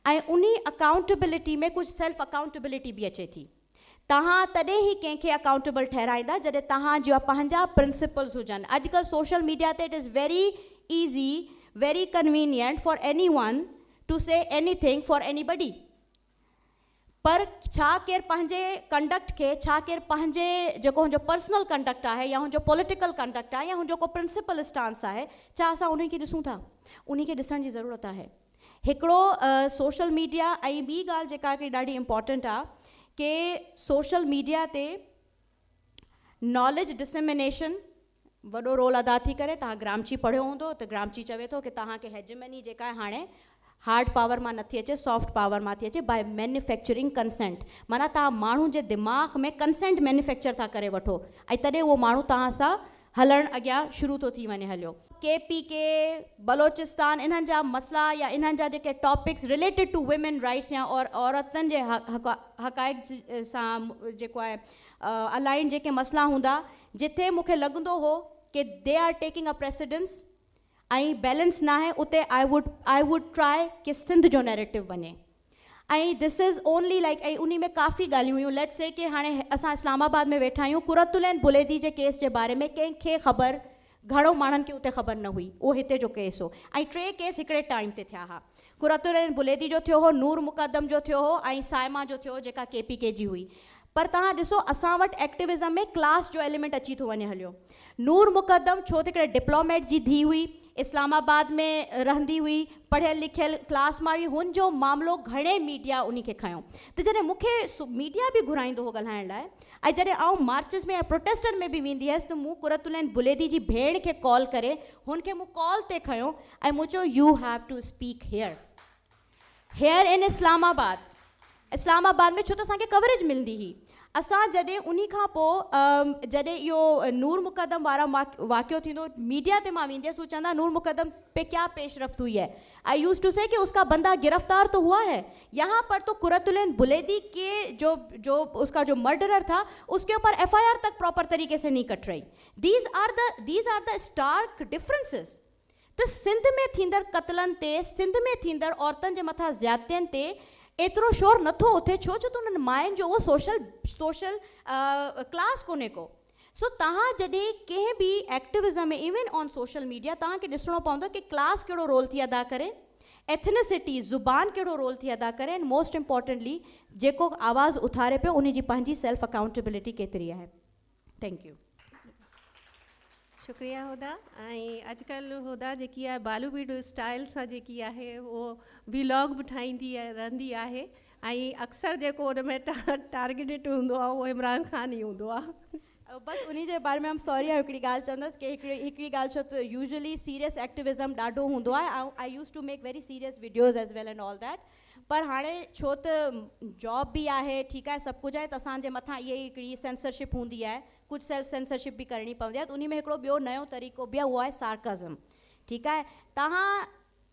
ऐं उन अकाउंटेबिलिटी में कुझु सेल्फ अकाउंटेबिलिटी बि अचे थी। तव्हां तॾहिं ई कंहिंखे अकाउंटेबल ठहिराईंदा जॾहिं तव्हांजा पंहिंजा प्रिंसिपल्स हुजनि। अॼुकल्ह सोशल मीडिया ते it is very easy, very convenient for anyone to say anything for anybody. पर छा केरु पंहिंजे कंडक्ट खे, छा केरु पंहिंजे जेको हुनजो पर्सनल कंडक्ट आहे या हुनजो पॉलिटिकल कंडक्ट आहे या हुनजो को प्रिंसिपल स्टांस आहे, छा असां उन खे ॾिसूं था? उन खे ॾिसण जी ज़रूरत आहे। हिकिड़ो सोशल मीडिया ऐं ॿी ॻाल्हि जेका हिकिड़ी ॾाढी इम्पोर्टेंट आहे की सोशल मीडिया ते नॉलेज डिसमिनेशन वॾो रोल अदा थी करे। तव्हां ग्रामची पढ़ियो हूंदो त ग्रामची चवे थो की तव्हांखे हेजमनी जेका आहे हाणे हार्ड पावर मां नथी अचे, सॉफ्ट पावर मां थी अचे, बाय मैन्युफैक्चरिंग कंसेंट। माना तव्हां माण्हू जे दिमाग़ में कंसेंट मैन्युफैक्चर था करे वठो ऐं तॾहिं उहो माण्हू तव्हां सां हलणु अॻियां शुरू थो थी वञे हलियो। के पी के, बलोचिस्तान, इन्हनि जा मसइला या इन्हनि जा जेके topics related to women rights या और औरतुनि जे हक़ाइक़ सां जेको आहे अलाइन जेके मसइला हूंदा, जिथे मूंखे लॻंदो हो की they are taking a precedence ऐं बैलेंस न आहे, उते I would try की सिंध जो नैरेटिव वञे। ऐं this is only like ऐं उन में काफ़ी ॻाल्हियूं हुयूं। Let's say की हाणे असां इस्लामाबाद में वेठा आहियूं, कुरतुलैन बुलेदी जे केस जे बारे में कंहिंखे ख़बर, घणो माण्हुनि खे उते ख़बर न हुई, उहो हिते जो केस हो। ऐं टे केस हिकिड़े टाइम ते थिया हुआ, कुरतुलैन बुलेदी जो थियो हो, नूर मुक़दम जो थियो हो ऐं साइमा जो थियो हो जेका के पी के जी हुई। पर तव्हां ॾिसो असां वटि एक्टिविज़म में क्लास जो एलिमेंट अची थो वञे हलियो। नूर मुक़दम छो त हिकिड़े डिप्लोमेट जी धीउ हुई, इस्लामाबाद में रहंदी हुई, पढ़ियल लिखियल क्लास मां हुई, हुनजो मामिलो घणे मीडिया उन खे खयो। त जॾहिं मूंखे मीडिया बि घुराईंदो हो ॻाल्हाइण लाइ ऐं जॾहिं आउं मार्चेस में ऐं प्रोटेस्टनि में बि वेंदी हुअसि त मूं कुरतुलैन बुलेदी जी भेण खे कॉल करे हुनखे मूं कॉल ते खयो ऐं मूं चयो you have to speak here here in Islamabad. Islamabad में छो त असांखे कवरेज मिलंदी हुई। असां जॾहिं उन खां पोइ जॾहिं इहो नूर मुक़दम वारा वाक़ियो थींदो, मीडिया ते मां वेंदी हुअसि, उहो चवंदा नूर मुक़दम पे क्या पेशरफ्त हुई है। आई यूज़ टू से कि उसका बंदा गिरफ्तार तो हुआ है, यहाँ पर तो कुरतुलैन बुलेदी के जो जो उसका जो मर्डरर था उसके ऊपर FIR तक प्रॉपर तरीके से नहीं कट रही। These are the stark differences. त सिंध में थींदड़ क़तलनि ते, सिंध में थींदड़ औरतुनि जे मथां ज़्यादतियुनि ते एतिरो शोर नथो उथे, छो छो त उन्हनि माइनि जो उहो सोशल सोशल क्लास कोन्हे को। सो तव्हां जॾहिं कंहिं बि activism में इवन ऑन सोशल मीडिया तव्हांखे ॾिसणो पवंदो की क्लास कहिड़ो रोल थी अदा करे, एथनिसिटी ज़ुबान कहिड़ो रोल थी अदा करे एंड मोस्ट इम्पोर्टेंटली जेको आवाज़ उथारे पियो उन जी पंहिंजी सेल्फ अकाउंटेबिलिटी केतिरी आहे। Thank you. शुक्रिया हुदा। ऐं अॼुकल्ह हुदा जेकी आहे बॉलीवुड स्टाइल सां जेकी आहे उहो व्लॉग बि ठाहींदी रहंदी आहे ऐं अक्सर जेको हुन में टारगेटेड हूंदो आहे उहो इमरान ख़ान ई हूंदो आहे। बसि उन जे बारे में आम सॉरी आहे हिकिड़ी ॻाल्हि चवंदसि की हिकिड़ी ॻाल्हि छो त यूजुअली सीरियस एक्टिविज़म ॾाढो हूंदो आहे। I use to make very serious videos as well and all that, पर हाणे छो त जॉब बि आहे, ठीकु आहे, सभु कुझु आहे, त असांजे मथां इहा ई हिकिड़ी सेंसरशिप हूंदी आहे, कुझु सेल्फ सेंसरशिप बि करणी पवंदी आहे। त उन में हिकिड़ो ॿियो नयो तरीक़ो बि आहे, उहो आहे सार्काज़म। ठीकु आहे, तव्हां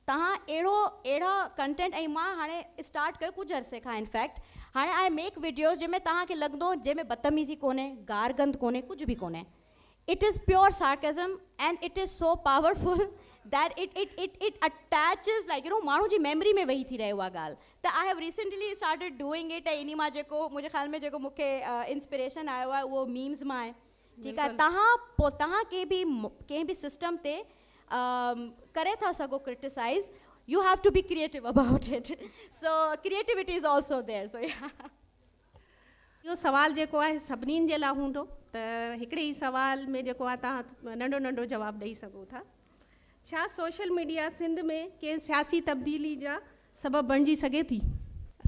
तव्हां अहिड़ो अहिड़ा कंटेंट ऐं मां हाणे स्टार्ट कयो कुझु अरसे खां, इनफैक्ट हाणे I make videos जंहिंमें तव्हांखे लॻंदो जंहिंमें बदतमीज़ी कोन्हे, गारगंद कोन्हे, कुझु बि कोन्हे। It is pure sarcasm and it is so powerful that it it it it attaches like you know माण्हू जी मेमोरी में वेही थी रहे उहा ॻाल्हि। त I have recently started doing it ऐं इन मां जेको मुंहिंजे ख़्याल में जेको मूंखे इंस्पिरेशन आयो आहे उहो मीम्स मां आहे। ठीकु आहे, तव्हां पोइ तव्हां कंहिं बि सिस्टम ते करे था सघो criticise, you have to be creative about it. So creativity is also there. So इहो सवाल जेको आहे सभिनीनि जे लाइ हूंदो, त हिकिड़े ई सवाल में जेको आहे तव्हां नंढो नंढो जवाबु ॾेई सघो था। छा सोशल मीडिया सिंध में कंहिं सियासी तब्दीली जा सबबु बणिजी सघे थी?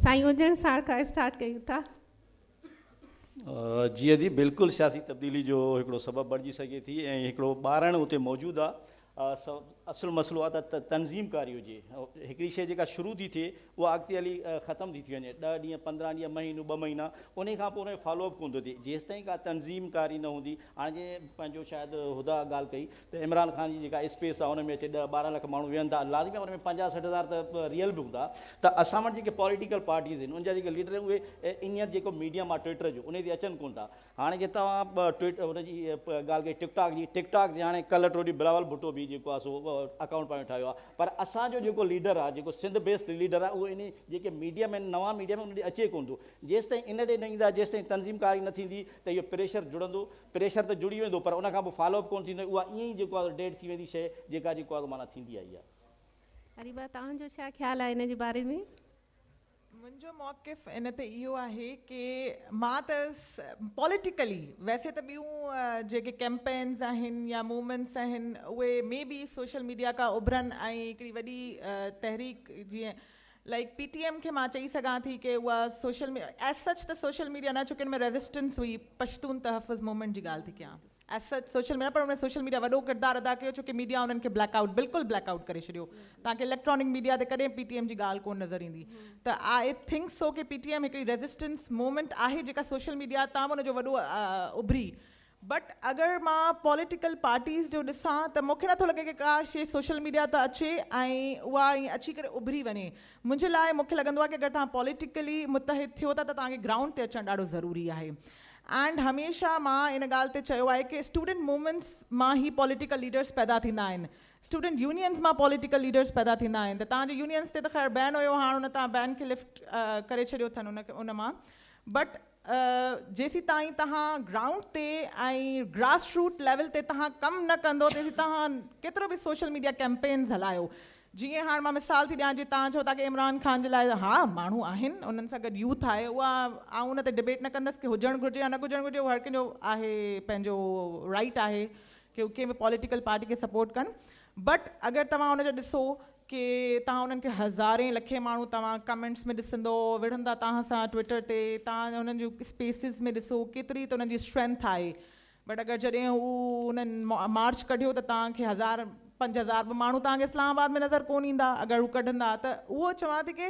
साईं उजण साण खां स्टार्ट कयूं था। جي ادي بلڪل سياسي تبديلي جو هڪڙو سبب بڻجي سگهي ٿي ۽ هڪڙو ٻارڻ اتي موجود آ. اصل مسئلو آ ته تنظيم ڪاري هجي. هڪڙي شيء جيڪا شروع ٿي ٿئي اها اڳتي هلي ختم ٿي ٿي وڃي. ڏهه ڏينهن، 15 ڏينهن، مهينو، ٻه مهينا انهي کان پوء ان جو فالو اپ ڪونه ٿو ٿئي. جيستائين ڪا تنظيم ڪاري نه هوندي. هاڻي جيئن پنهنجو شايد هديٰ ڳالهه ڪئي ته عمران خان جي جيڪا اسپيس آ ان ۾ اچي ڏهه 12 لک ماڻهو ويهن ٿا لازمي آ ان ۾ 50 60 هزار ته ريئل به هوندا ته اسان وٽ جيڪي پوليٽيڪل پارٽيز آهن ان جا جيڪي ليڊر آهن اهي انهيء جيڪو ميڊيم آ ٽوئٽر جو انهي تي اچن ڪونه ٿا. هاڻي جي توهان ٽوئٽ ان جي ڳالهه ڪئي ٽڪ ٽاڪ جي ٽڪ ٽاڪ تي هاڻي ڪلهه ٽيون ڏينهن بلاول ڀٽو به جيڪو آ سو اڪائونٽ پنهنجو ٺاهيو آ پر اسان جو جيڪو ليڊر آ جيڪو سنڌ بيسڊ ليڊر آ اهو انهي جيڪي ميڊيم آهن نوان ميڊيم آهن ان ڏي اچي ڪونه ٿو. جيستائين ان ڏي نه ايندا جيستائين تنظيم ڪاري نه ٿيندي ته اهو پريشر جڙندو. پريشر ته جڙي ويندو پر ان کان پوء فالو اپ ڪونه ٿيندو اها ائين ئي جيڪو آهي ڊيڊ ٿي ويندي شيء جيڪا جيڪو آهي معنيٰ ٿيندي آئي آهي. اريبا توهان جو ڇا خيال آهي ان جي باري ۾؟ منهنجو موقف ان تي اهو آهي ڪي مان ته پوليٽيڪلي ويسي ته ٻيون جيڪي ڪيمپينز آهن يا موومينٽس آهن اهي مي بي سوشل ميڊيا کان اڀرن ۽ هڪڙي وڏي تحريڪ جيئن لائيڪ پي ٽي ايم کي مان چئي سگهان ٿي ڪي اها سوشل ايز سچ ته سوشل ميڊيا نه ڇو ڪي ان ۾ ريزسٽنس هئي پشتون تحفظ موومينٽ جي ڳالهه ٿي ڪيان ايز سچ سوشل ميڊيا پر ان ۾ سوشل ميڊيا وڏو ڪردار ادا ڪيو ڇو ڪي ميڊيا انهن کي بليڪ آئوٽ بلڪل بليڪ آئوٽ ڪري ڇڏيو توهان کي اليڪٽرانڪ ميڊيا تي ڪڏهن پي ٽي ايم جي ڳالهه ڪونه نظر ايندي ته I think so K P T M هڪڙي ريزسٽنس موومينٽ آهي جيڪا سوشل ميڊيا تان به ان جو وڏو اڀري بٽ اگر مان پوليٽيڪل پارٽيز جو ڏسان ته مونکي نٿو لڳي ڪي ڪا شي سوشل ميڊيا تان اچي ۽ اها ائين اچي ڪري اڀري وڃي. منهنجي لاء مونکي لڳندو آهي ڪي اگر توهان پوليٽيڪلي متحد ٿيو ٿا ته توهان کي گرائونڊ تي اچڻ ڏاڍو ضروري آهي اينڊ هميشه مان ان ڳالهه تي چيو آهي ڪي اسٽوڊنٽ موومينٽس مان هي پوليٽيڪل ليڊرس پيدا ٿيندا آهن اسٽوڊنٽ يونينز مان پوليٽيڪل ليڊرس پيدا ٿيندا آهن ته توهان جي يونينز تي ته خير بين هيو هاڻ ان تان بين کي لفٽ ڪري ڇڏيو اٿن ان مان بٽ جيسيتائين توهان گرائونڊ تي ۽ گراس روٽ ليول تي توهان ڪم نه ڪندو تيسين توهان ڪيترو به سوشل ميڊيا ڪيمپينز هلايو جيئن هاڻ مان مثال ٿي ڏيان جي توهان چئو ٿا ڪي عمران خان جي لاء ها ماڻهو آهن انهن سان گڏ يوٿ آهي اها آئون ان تي ڊبيٽ نه ڪندس ڪي هجڻ گهرجي يا نه هجڻ گهرجي اهو هر ڪنهن جو آهي پنهنجو رائيٽ آهي ڪي هو ڪنهن به پوليٽيڪل پارٽي کي سپورٽ ڪن بٽ اگر توهان ان جو ڏسو ڪي توهان انهن کي هزارين لکين ماڻهو توهان ڪمينٽس ۾ ڏسندو وڙهندا توهان سان ٽوئٽر تي توهان انهن جون اسپيسز ۾ ڏسو ڪيتري ته انهن جي اسٽرينٿ آهي بٽ اگر جڏهن هو انهن مارچ ڪڍيو ته توهان کي هزار 5000 به ماڻهو توهان کي اسلام آباد ۾ نظر ڪون ايندا اگر هو ڪڍندا ته اهو چوان ٿي ڪي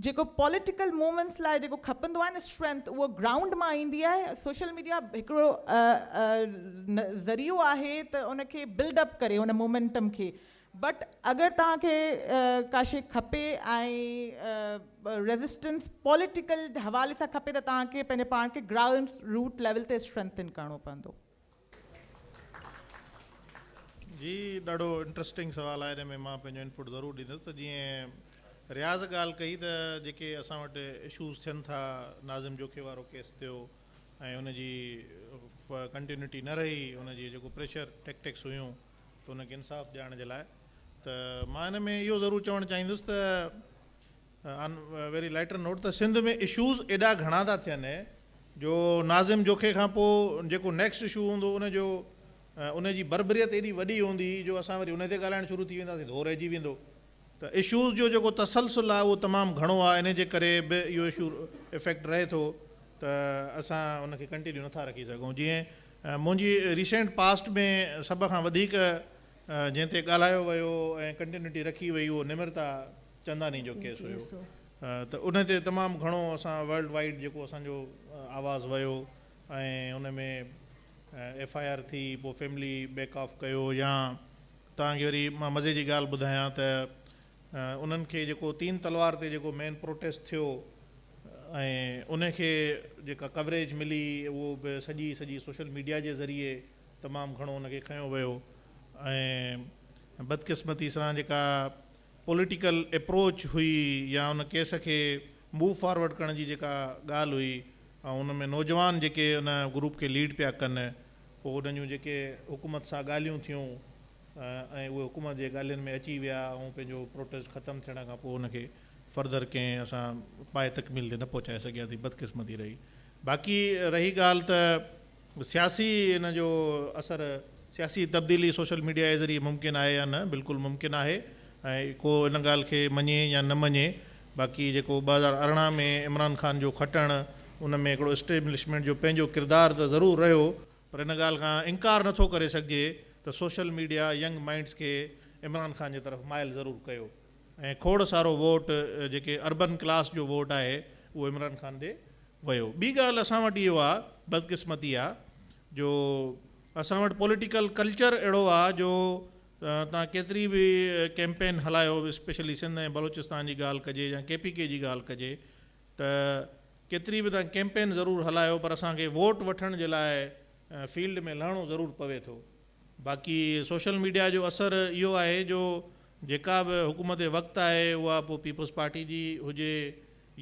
جيڪو پوليٽيڪل موومينٽس لاء جيڪو کپندو آهي نه اسٽرينٿ اهو گرائونڊ مان ايندي آهي سوشل ميڊيا هڪڙو ذريعو آهي ته ان کي بلڊ اپ ڪري ان مومينٽم کي بٽ اگر توهان کي ڪا شي کپي ۽ ريزسٽنس پوليٽيڪل حوالي سان کپي ته توهان کي پنهنجي پاڻ کي گرائونڊ روٽ ليول تي اسٽرينٿن ڪرڻو پوندو. جي ڏاڍو انٽرسٽنگ سوال آهي ان ۾ مان پنهنجو انپٽ ضرور ڏيندس ته جيئن رياض ڳالهه ڪئي ته جيڪي اسان وٽ اشوز ٿين ٿا ناظم جوکي وارو ڪيس ٿيو ۽ ان جي ڪنٽينيوٽي نه رهي ان جي جيڪو پريشر ٽيڪٽڪس هيون ته ان کي انصاف ڏيارڻ جي لاء ته مان ان ۾ اهو ضرور چوڻ چاهيندس ته آن ويري لائٽر نوٽ ته سنڌ ۾ اشوز ايڏا گهڻا ٿا ٿين جو ناظم جوکي کان پوء جيڪو نيڪسٽ اشو هوندو ان جو ان جي بربريت ايڏي وڏي هوندي جو اسان وري ان تي ڳالهائڻ شروع ٿي وينداسين ته هو رهجي ويندو ته اشوز جو جيڪو تسلسل آهي اهو تمام گهڻو آهي ان جي ڪري به اهو اشو افيڪٽ رهي ٿو ته اسان ان کي ڪنٽينيو نٿا رکي سگهون جيئن منهنجي ريسينٽ پاسٽ ۾ سڀ کان وڌيڪ جنهن تي ڳالهايو ويو ۽ ڪنٽينيوٽي رکي وئي اهو نمرتا چنداني جو ڪيس هيو ته ان تي تمام گهڻو اسان ورلڊ وائيڊ جيڪو اسان جو آواز ويو ۽ ان ۾ ايف I R ٿي پوء فيملي بيڪ آف ڪيو يا توهان کي وري مان مزي جي ڳالهه ٻڌايان ته انهن کي جيڪو تين تلوار تي جيڪو مين پروٽيسٽ ٿيو ۽ ان کي جيڪا ڪوريج ملي اهو به سڄي سڄي سوشل ميڊيا جي ذريعي تمام گهڻو ان کي کنيو ويو ۽ بدقسمتي سان جيڪا پوليٽيڪل اپروچ هئي يا ان ڪيس کي موو فارورڊ ڪرڻ جي جيڪا ڳالهه هئي ۽ ان ۾ نوجوان جيڪي ان گروپ کي ليڊ پيا ڪن پوء انهن جون جيڪي حڪومت سان ڳالهيون ٿيون ۽ اهي حڪومت جي ڳالهين ۾ اچي ويا ۽ پنهنجو پروٽيسٽ ختم ٿيڻ کان پوء ان کي فردر ڪنهن اسان پايه تڪميل تي نه پهچائي سگهياسين بدقسمتي رهي باقي رهي ڳالهه ته سياسي ان جو اثر سياسي تبديلي سوشل ميڊيا جي ذريعي ممڪن آهي يا نه بلڪل ممڪن آهي ۽ ڪو ان ڳالهه کي مڃي يا نه مڃي باقي جيڪو 2018 ۾ عمران خان جو کٽڻ ان ۾ هڪڙو اسٽيبلشمينٽ جو پنهنجو ڪردار ته ضرور رهيو پر ان ڳالهه کان انڪار نٿو ڪري سگهجي ته سوشل ميڊيا ينگ مائنڊس کي عمران خان جي طرف مائل ضرور ڪيو ۽ کوڙ سارو ووٽ جيڪي اربن ڪلاس جو ووٽ آهي اهو عمران خان ڏي ويو. ٻي ڳالهه اسان وٽ اهو آ بدقسمتي آ جو اسان وٽ پوليٽيڪل ڪلچر اهڙو آ جو توهان ڪيتري به ڪيمپين هلايو اسپيشلي سنڌ ۽ بلوچستان جي ڳالهه ڪجي يا ڪي پي ڪي جي ڳالهه ڪجي ته ڪيتري به توهان ڪيمپين ضرور هلايو پر اسان کي ووٽ وٺڻ جي لاء فيلڊ ۾ لهڻو ضرور پوي ٿو. باقي سوشل ميڊيا جو اثر اهو آهي جو جيڪا به حڪومت وقت آهي اها پوء پيپلز پارٽي جي هجي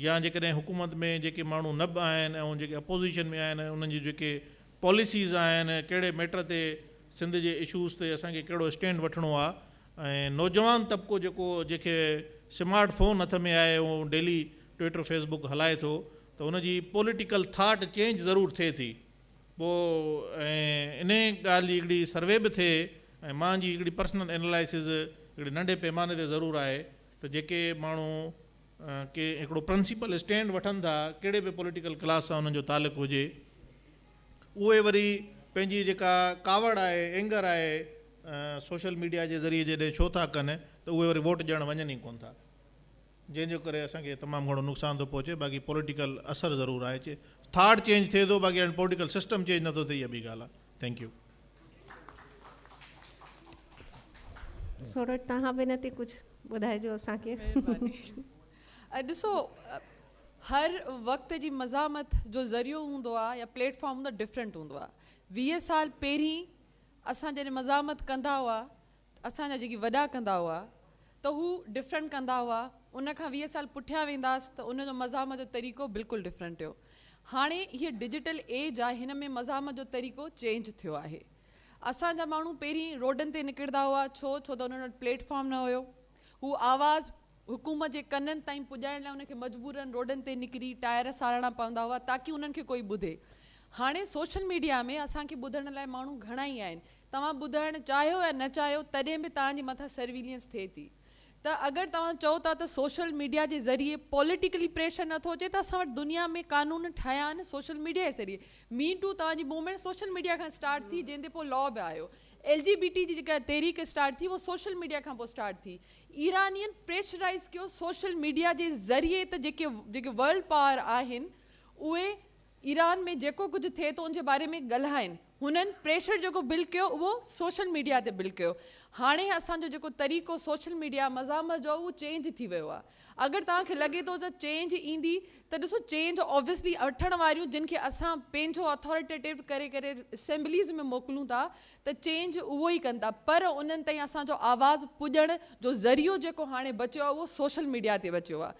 يا جيڪڏهن حڪومت ۾ جيڪي ماڻهو نه به آهن ۽ جيڪي اپوزيشن ۾ آهن انهن جون جيڪي پاليسيز آهن ڪهڙي ميٽر تي سنڌ جي اشوز تي اسان کي ڪهڙو اسٽينڊ وٺڻو آهي ۽ نوجوان طبقو جيڪو جنهن کي سمارٽ فون هٿ ۾ آهي اهو ڊيلي ٽوئٽر فيس بڪ هلائي ٿو ته ان جي پوليٽيڪل ٿاٽ چينج ضرور ٿئي ٿي پوء ۽ انهي ڳالهه جي هڪڙي سروي به ٿئي ۽ مان جي هڪڙي پرسنل اينالائسز هڪڙي ننڍي پيماني تي ضرور آهي ته جيڪي ماڻهو ڪي هڪڙو پرنسپل اسٽينڊ وٺن ٿا ڪهڙي به پوليٽيڪل ڪلاس سان انهن جو تعلق هجي اهي وري پنهنجي جيڪا ڪاوڙ آهي اينگر آهي سوشل ميڊيا جي ذريعي جڏهن شو ٿا ڪن ته اهي وري ووٽ ڏيڻ وڃن ئي ڪونه ٿا جنهن جو ڪري اسان کي تمام گهڻو نقصان ٿو پهچي باقي پوليٽيڪل اثر ضرور آهي ٿاٽ چينج ٿئي ٿو باقي هاڻي پوليٽيڪل سسٽم چينج نٿو ٿئي اها ٻي ڳالهه آهي thank you. سورٺ توهان به ان تي ڪجهه ٻڌائجو اسان کي. مهرباني. ڏسو هر وقت جي مزاحمت جو ذريعو هوندو آهي يا پليٽ فارم هوندو آهي ڊفرنٽ هوندو آهي. 20 سال پهرين اسان جڏهن مزاحمت ڪندا هئا اسان جا جيڪي وڏا ڪندا هئا ته هو ڊفرنٽ ڪندا هئا ان کان 20 سال پٺيان وينداس ته ان جو مزاحمت جو طريقو بلڪل ڊفرنٽ هيو هاڻي هيء ڊجيٽل ايج آهي هن ۾ مزاحمت جو طريقو چينج ٿيو آهي اسان جا ماڻهو پهرين روڊن تي نڪرندا هئا ڇو ڇو ته انهن وٽ پليٽ فارم نه هيو هو آواز حڪومت جي ڪنن تائين پڄائڻ لاء انهن کي مجبورن روڊن تي نڪري ٽائر ساڙڻا پوندا هئا تاڪي انهن کي ڪوئي ٻڌي هاڻي سوشل ميڊيا ۾ اسان کي ٻڌڻ لاء ماڻهو گهڻا ئي آهن توهان ٻڌائڻ چاهيو يا نه چاهيو تڏهن به توهان جي مٿان سرويلينس ٿئي ٿي ته اگر توهان چئو ٿا ته سوشل ميڊيا جي ذريعي پوليٽيڪلي پريشر نٿو اچي ته اسان وٽ دنيا ۾ قانون ٺاهيا آهن سوشل ميڊيا جي ذريعي مي ٽو توهان جي موومينٽ سوشل ميڊيا کان اسٽارٽ ٿي جنهن تي پوء لا به آيو ايل جي بي ٽي جي جيڪا تحريڪ اسٽارٽ ٿي اهو سوشل ميڊيا کان پوء اسٽارٽ ٿي ايرانين پريشرائيز ڪيو سوشل ميڊيا جي ذريعي ته جيڪي جيڪي ورلڊ پاور آهن اهي ايران ۾ جيڪو ڪجهه ٿئي ٿو ان جي باري ۾ ڳالهائن هنن پريشر جيڪو بل ڪيو اهو سوشل ميڊيا تي بل ڪيو. هاڻي اسان جو جيڪو طريقو سوشل ميڊيا مزاحمت جو آهي اهو چينج ٿي ويو آهي. اگر توهان کي لڳي ٿو ته چينج ايندي ته ڏسو چينج آبويسلي وٺڻ واريون جن کي اسان پنهنجو اٿاريٽيٽو ڪري ڪري اسيمبليز ۾ موڪلون ٿا ته چينج اهو ئي ڪن ٿا پر انهن تائين اسان جو آواز پڄڻ جو ذريعو جيڪو هاڻي بچيو آهي اهو سوشل ميڊيا تي بچيو آهي.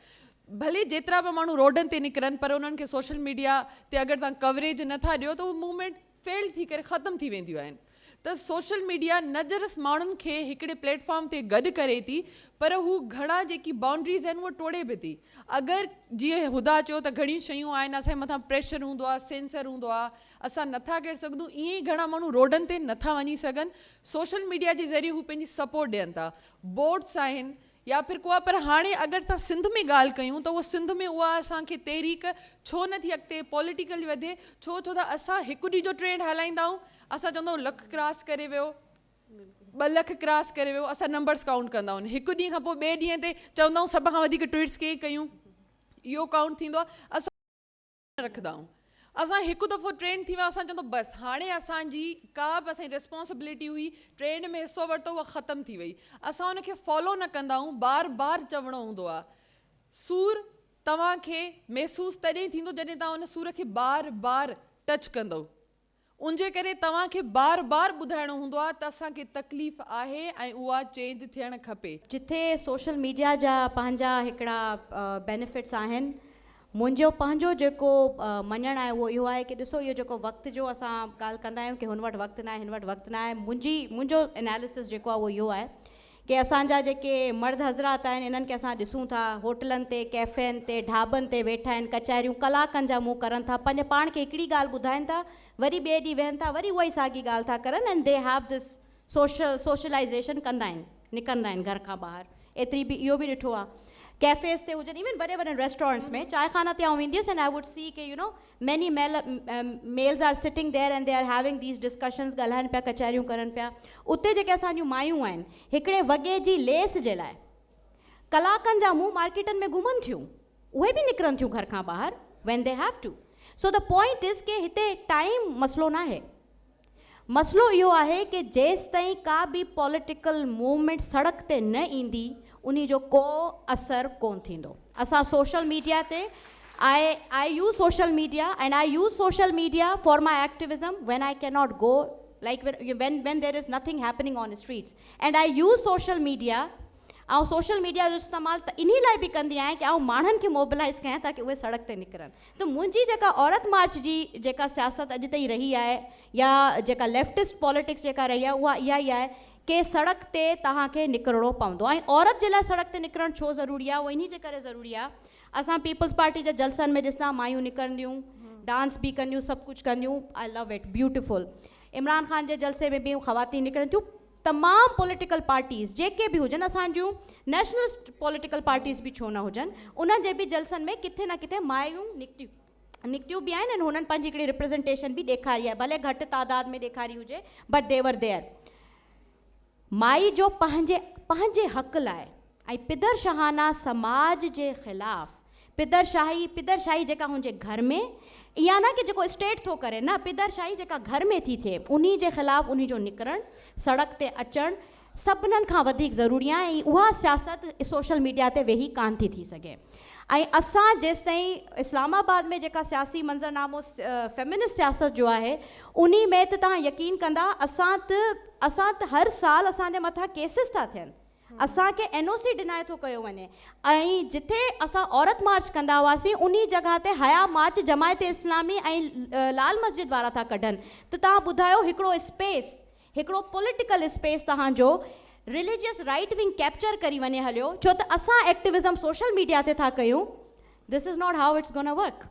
ڀلي جيترا به ماڻهو روڊن تي نڪرن پر انهن کي سوشل ميڊيا تي اگر توهان ڪوريج نه ٿا ڏيو ته اهي موومينٽ فيل ٿي ڪري ختم ٿي وينديون آهن ته سوشل ميڊيا نه جرس ماڻهن کي هڪڙي پليٽ فارم تي گڏ ڪري ٿي پر هو گهڻا جيڪي بائونڊريز آهن اهي ٽوڙي به ٿي اگر جيئن هدا چيو ته گهڻيون شيون آهن اسان جي مٿان پريشر هوندو آهي سينسر هوندو آهي اسان نٿا ڪري سگهون ائين ئي گهڻا ماڻهو روڊن تي نٿا وڃي سگهن سوشل ميڊيا جي ذريعي هو پنهنجي سپورٽ ڏين ٿا بوٽس آهن يا ڦر ڪو پر هاڻي اگر تان سنڌ ۾ ڳالهه ڪيون ته اهو سنڌ ۾ اها اسان کي تحريڪ ڇو نه ٿي اڳتي پوليٽيڪلي وڌي ڇو ڇو ته اسان هڪ ڏينهن جو ٽرينڊ هلائيندا آهيون اسان چوندا آهيون لک ڪراس ڪري ويو ٻه لک ڪراس ڪري ويو اسان نمبرس ڪائونٽ ڪندا آهيون هڪ ڏينهن کان پوء ٻئي ڏينهن تي چوندا آهيون سڀ کان وڌيڪ ٽوئيٽس ڪنهن ڪيون اهو ڪائونٽ ٿيندو آهي اسان نه رکندا آهيون اسان هڪ دفعو ٽرينڊ ٿي ويا اسان چوندو بس هاڻي اسان جي ڪا به اسان جي ريسپانسبلٽي هئي ٽرينڊ ۾ حصو ورتو اها ختم ٿي وئي اسان ان کي فالو نه ڪندا آهيون بار بار چوڻو هوندو آهي سور توهان کي محسوس تڏهن ٿيندو جڏهن توهان ان سور کي بار بار ٽچ ڪندو ان جي ڪري توهان کي بار بار ٻڌائڻو هوندو آهي ته اسان کي تڪليف آهي ۽ اها چينج ٿيڻ کپي. جتي سوشل ميڊيا جا پنهنجا هڪڙا بينيفٽس آهن، منهنجو پنهنجو جيڪو مڃڻ آهي اهو اهو آهي ڪي ڏسو اهو جيڪو وقت جو اسان ڳالهه ڪندا آهيون ڪي هن وٽ وقت ناهي هن وٽ وقت ناهي منهنجي منهنجو اناليسس جيڪو آهي اهو اهو آهي ڪي اسان جا جيڪي مرد حضرات آهن انهن کي اسان ڏسون ٿا هوٽلن تي ڪيفين تي ڍاٻن تي ويٺا آهن ڪچهريون ڪلاڪن جا منهن ڪرن ٿا پنهنجي پاڻ کي هڪڙي ڳالهه ٻڌائن ٿا وري ٻئي ڏينهن ويهن ٿا وري اها ئي ساڳي ڳالهه ٿا ڪرن and they have this social socialization ڪندا آهن نڪرندا آهن گهر کان ٻاهر ايتري به اهو به ڏٺو آهي. ڪيفيز تي هجن ايون وڏي وڏن ريسٽورنٽس ۾ چائي خانا تي آئون ويندي هيس and I would see K you know many male males are sitting there and they are having these discussions ڳالهائن پيا ڪچهريون ڪرن پيا اتي جيڪي اسان جون مايون آهن هڪڙي وڳي جي ليس جي لاء ڪلاڪن جا منهن مارڪيٽن ۾ گهمن ٿيون اهي به نڪرن ٿيون گهر کان ٻاهر when they have to so the point is K هتي ٽائيم مسئلو ناهي مسئلو اهو آهي ڪي جيستائين ڪا به پوليٽيڪل موومينٽ سڙڪ تي نه ايندي انهي جو ڪو اثر ڪون ٿيندو اسان سوشل ميڊيا تي I I use social media and I use social media for my activism when I can not go like when when there is nothing happening on streets and I use social media آئون سوشل ميڊيا جو استعمال ته انهي لاء به ڪندي آهيان ڪي آئون ماڻهن کي موبلائز ڪيان تاڪي اهي سڙڪ تي نڪرن ته منهنجي جيڪا عورت مارچ جي جيڪا سياست اڄ تائين رهي آهي يا جيڪا ليفٽسٽ پاليٽڪس جيڪا رهي آهي اها اها ئي آهي ڪي سڙڪ تي توهان کي نڪرڻو پوندو ۽ عورت جي لاء سڙڪ تي نڪرڻ ڇو ضروري آهي اهو انهي جي ڪري ضروري آهي اسان پيپلز پارٽي جي جلسن ۾ ڏسندا مايون نڪرنديون ڊانس به ڪنديون سڀ ڪجهه ڪنديون I love it beautiful Imran Khan جي جلسي ۾ به خواتين نڪرن ٿيون تمام پوليٽيڪل پارٽيز جيڪي به هجن اسان جون نيشنلسٽ پوليٽيڪل پارٽيز به ڇو نه هجن انهن جي به جلسن ۾ ڪٿي نه ڪٿي مايون نڪتيون نڪتيون به آهن ۽ هنن پنهنجي هڪڙي ريپريزنٽيشن به ڏيکاري آهي ڀلي گهٽ تعداد ۾ ڏيکاري هجي بٽ the ور there مائي جو پنهنجي پنهنجي حق لاء ۽ پدر شاهانه سماج جي خلاف پدر شاهي پدر شاهي جيڪا هن جي گهر ۾ اها نه ڪي جيڪو اسٽيٽ ٿو ڪري نه پدر شاهي جيڪا گهر ۾ ٿي ٿئي انهي جي خلاف انهي جو نڪرڻ سڙڪ تي اچڻ سڀنن کان وڌيڪ ضروري آهي ۽ اها سياست سوشل ميڊيا تي ويهي ڪانه ٿي ٿي سگهي ۽ اسان جيستائين اسلام آباد ۾ جيڪا سياسي منظرنامو فيمنسٽ سياست جو آهي انهي ۾ ته توهان يقين ڪندا اسان ته اسان ته هر سال اسان جي مٿان ڪيسز ٿا ٿين اسان کي اين او سي ڊنائي ٿو ڪيو وڃي ۽ جٿي اسان عورت مارچ ڪندا هئاسين انهي جڳهه تي حيا مارچ جماعت اسلامي ۽ لال مسجد وارا ٿا ڪڍن ته توهان ٻڌايو هڪڙو اسپيس هڪڙو پوليٽيڪل اسپيس توهان جو رليجيس رائيٽ ونگ ڪيپچر ڪري وڃي هليو ڇو ته اسان ايڪٽوزم سوشل ميڊيا تي ٿا ڪيون this is not how it's gonna work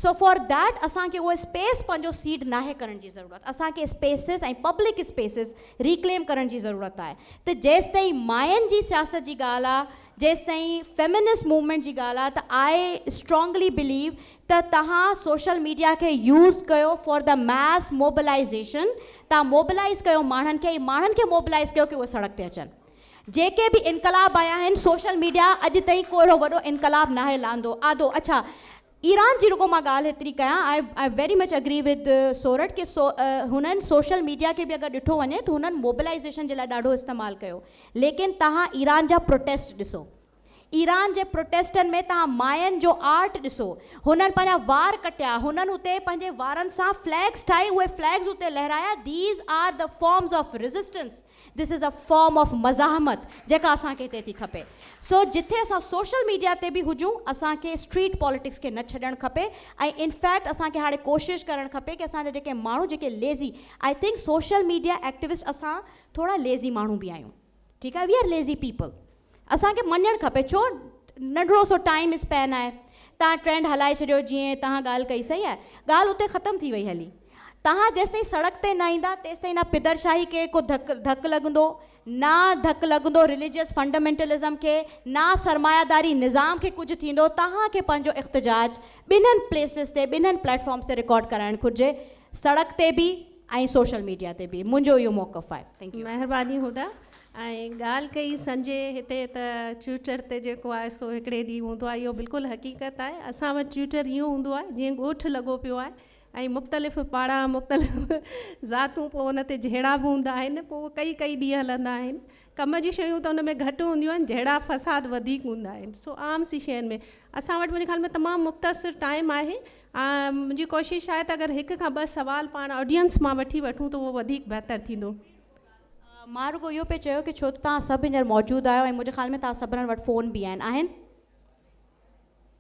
so for that اسان کي اهو اسپيس پنهنجو سيڊ ناهي ڪرڻ جي ضرورت اسان کي اسپيسز ۽ پبلڪ اسپيسز ريڪليم ڪرڻ جي ضرورت آهي ته جيستائين ماين جي سياست جي ڳالهه آ جيستائين فيمنسٽ موومينٽ جي ڳالهه آ ته آء اسٽرانگلي بليو ته توهان سوشل ميڊيا کي يوز ڪيو فار the ماس موبلائيزيشن توهان موبلائيز ڪيو ماڻهن کي ۽ ماڻهن کي موبلائيز ڪيو ڪي اهي سڙڪ تي اچن جيڪي به انقلاب آيا آهن سوشل ميڊيا اڄ تائين ڪو اهڙو وڏو انقلاب ناهي لاندو آدو اڇا ايران جي رڳو مان ڳالهه هيتري ڪيان I I very much agree with Sorath K سو هنن سوشل ميڊيا کي به اگر ڏٺو وڃي ته هنن موبلائيزيشن جي لاء ڏاڍو استعمال ڪيو ليڪن توهان ايران جا پروٽيسٽ ڏسو ايران جي پروٽيسٽن ۾ توهان ماين جو آرٽ ڏسو هنن پنهنجا وار ڪٽيا هنن اتي پنهنجي وارن سان فليگس ٺاهي اهي فليگس اتي لهرايا these are the forms of resistance this is a form of مزاحمت جيڪا اسان کي هتي ٿي کپي. سو جٿي اسان سوشل ميڊيا تي به هجون اسان کي اسٽريٽ پاليٽڪس کي نه ڇڏڻ کپي ۽ انفيڪٽ اسان کي هاڻي ڪوشش ڪرڻ کپي ڪي اسان جا جيڪي ماڻهو جيڪي lazy I think social media activist اسان ٿورا ليزي ماڻهو به آهيون ٺيڪ آهي وي آر ليزي پيپل اسان کي مڃڻ کپي ڇو ننڍڙو سو ٽائيم اسپين آهي توهان ٽرينڊ هلائي ڇڏيو جيئن توهان ڳالهه ڪئي صحيح آهي ڳالهه اتي ختم ٿي وئي هلي توهان جيستائين سڙڪ تي نه ايندا تيستائين نه پدر شاهي کي ڪو ڌڪ ڌڪ لڳندو نه ڌڪ لڳندو رليجيس فنڊامينٽلزم کي نه سرماياداري نظام کي ڪجهه ٿيندو توهان کي پنهنجو احتجاج ٻنهن پليسز تي ٻنهن پليٽ فارمز تي رڪارڊ ڪرائڻ گهرجي سڙڪ تي به ۽ سوشل ميڊيا تي به منهنجو اهو موقف آهي thank you. مهرباني هديٰ ۽ ڳالهه ڪئي سنجي هتي ته ٽيوٽر تي جيڪو آهي سو هڪڙي ڏينهن هوندو آهي اهو بلڪل حقيقت آهي اسان وٽ ٽيوٽر ائين هوندو آهي جيئن ڳوٺ لڳو پيو آهي ۽ مختلف پاڙا مختلف ذاتون پوء ان تي جهيڙا به هوندا آهن پوء ڪئي ڪئي ڏينهن هلندا آهن ڪم جون شيون ته ان ۾ گهٽ هونديون آهن جهيڙا فساد وڌيڪ هوندا آهن سو عام سي شين ۾ اسان وٽ منهنجي خيال ۾ تمام مختصر ٽائيم آهي منهنجي ڪوشش آهي ته اگر هڪ کان ٻه سوال پاڻ آڊينس مان وٺي وٺون ته اهو وڌيڪ بهتر ٿيندو. مان رڳو اهو پئي چيو ڪي ڇو ته توهان سڀ هينئر موجود آهيو ۽ منهنجي خيال ۾ توهان سڀنن وٽ فون به آهن آهن؟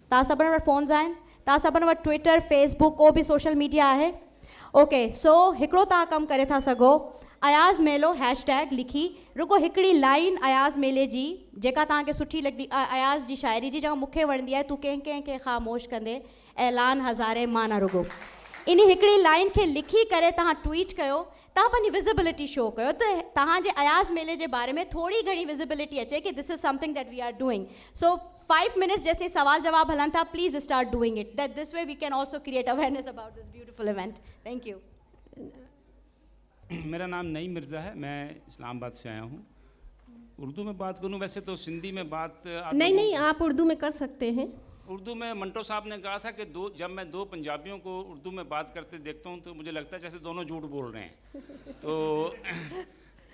توهان سڀني وٽ فونز آهن؟ توهان سڀني وٽ ٽوئٽر، فيس بڪ ڪو به سوشل ميڊيا آهي؟ اوڪي سو هڪڙو توهان ڪم ڪري ٿا سگهو اياز ميلو هيش ٽيگ لکي رڳو هڪڙي لائين اياز ميلي جي جيڪا توهان کي سٺي لڳندي اياز جي شاعري جي جيڪا مون کي وڻندي آهي تون ڪنهن ڪنهن کي خاموش ڪندي اعلان هزارين معنيٰ رڳو انهي هڪڙي لائين کي لکي ڪري توهان ٽوئيٽ ڪيو توهان پنهنجي وزبلٽي شو ڪيو ته توهان جي اياز ميلي جي باري ۾ ٿوري گهڻي وزبلٽي اچي ڪي this is something that we are doing so five minutes جيسين سوال جواب هلن ٿا please start doing it that this way we can also create awareness about this beautiful event thank you. मेरा नाम नईम मिर्ज़ा है, मैं इस्लामाबाद से आया हूँ। उर्दू में बात करूँ, वैसे तो सिंधी में बात आप नहीं लोगों नहीं, आप उर्दू में कर सकते हैं। उर्दू में मंटो साहब ने कहा था कि दो, जब मैं दो पंजाबियों को उर्दू में बात करते देखता हूँ तो मुझे लगता है जैसे दोनों झूठ बोल रहे हैं। तो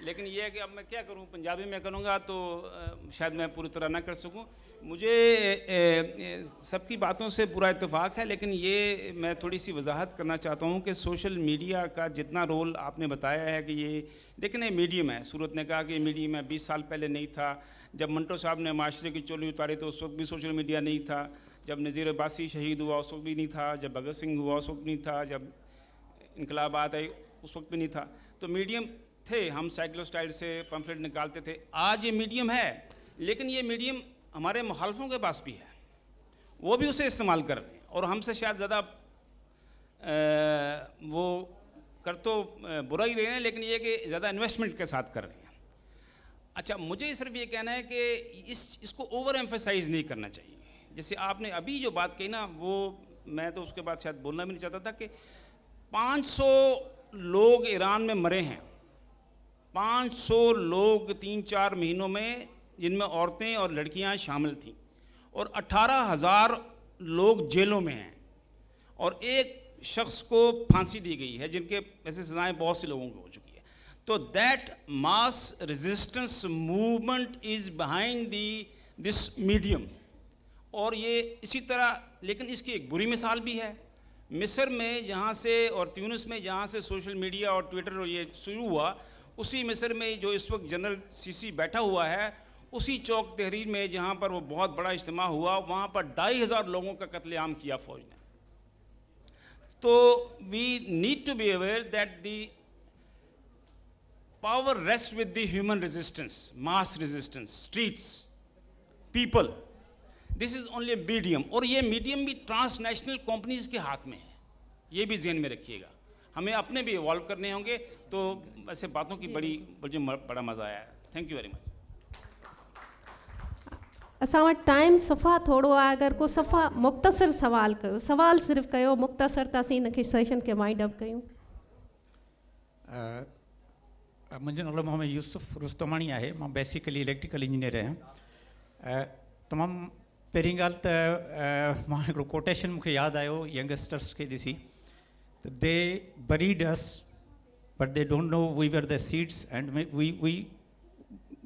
लेकिन ये है कि अब मैं क्या करूँ, पंजाबी में करूँगा तो शायद मैं पूरी तरह ना कर सकूँ। मुझे सबकी बातों से पूरा इत्तेफाक है, लेकिन ये मैं थोड़ी सी वजाहत करना चाहता हूँ कि सोशल मीडिया का जितना रोल आपने बताया है कि ये देखें ये मीडियम है, सूरत ने कहा कि मीडियम है, 20 साल पहले नहीं था। जब मंटो साहब ने माशरे की चोली उतारी तो उस वक्त भी सोशल मीडिया नहीं था। जब नज़ीर अब्बासी शहीद हुआ उस वक्त भी नहीं था, जब भगत सिंह हुआ उस वक्त नहीं था, जब इनकलाब आई उस वक्त भी नहीं था। तो मीडियम थे, हम साइक्लोस्टाइल से पम्फलेट निकालते थे। आज ये मीडियम है, लेकिन ये मीडियम हमारे मुखालफों के पास भी है, वो भी उसे इस्तेमाल कर रहे हैं और हमसे शायद ज़्यादा वो कर तो बुरा ही रहे हैं, लेकिन ये कि ज़्यादा इन्वेस्टमेंट के साथ कर रहे हैं। अच्छा, मुझे सिर्फ ये कहना है कि इसको ओवर एम्फेसाइज नहीं करना चाहिए। जैसे आपने अभी जो बात कही ना, वो मैं तो उसके बाद शायद बोलना भी नहीं चाहता था कि 500 लोग ईरान में मरे हैं, 500 लोग 3-4 महीनों में, जिनमें औरतें और लड़कियां शामिल थीं, और 18,000 लोग जेलों में हैं, और एक शख्स को फांसी दी गई है, जिनके वैसे सज़ाएँ बहुत से लोगों को हो चुकी है। तो that mass resistance movement is behind this medium. और ये इसी तरह, लेकिन इसकी एक बुरी मिसाल भी है। मिस्र में जहाँ से और ट्यूनिस में जहाँ से सोशल मीडिया और ट्विटर और ये शुरू हुआ, उसी मिस्र में जो इस वक्त जनरल सीसी बैठा हुआ है, उसी चौक तहरीर में जहाँ पर वो बहुत बड़ा इज्तिमा हुआ, वहाँ पर 2,500 लोगों का कत्लेआम किया फ़ौज ने। तो we need to be aware that the power rest with the human resistance, mass resistance, streets, people. This is only medium, और ये मीडियम भी ट्रांसनेशनल कंपनीज के हाथ में है, ये भी जहन में रखिएगा। हमें अपने भी इवॉल्व करने होंगे। तो वैसे बातों की बड़ी, मुझे बड़ा मज़ा आया। Thank you very much. असां वटि टाइम सफ़ा थोरो आहे, अगरि को सफ़ा मुख़्तसिर सवाल कयो, सवाल सिर्फ़ कयो मुख़्तसर, त असीं हिनखे सेशन खे वाइंड अप कयूं। मुंहिंजो नालो मोहम्मद यूसुफ रुस्तमाणी आहे, मां बेसिकली इलेक्ट्रिकल इंजीनियर आहियां। तमामु पहिरीं ॻाल्हि त मां हिकिड़ो कोटेशन मूंखे यादि आयो यंगस्टर्स खे ॾिसी, त they buried us but they don't know we were the seeds and we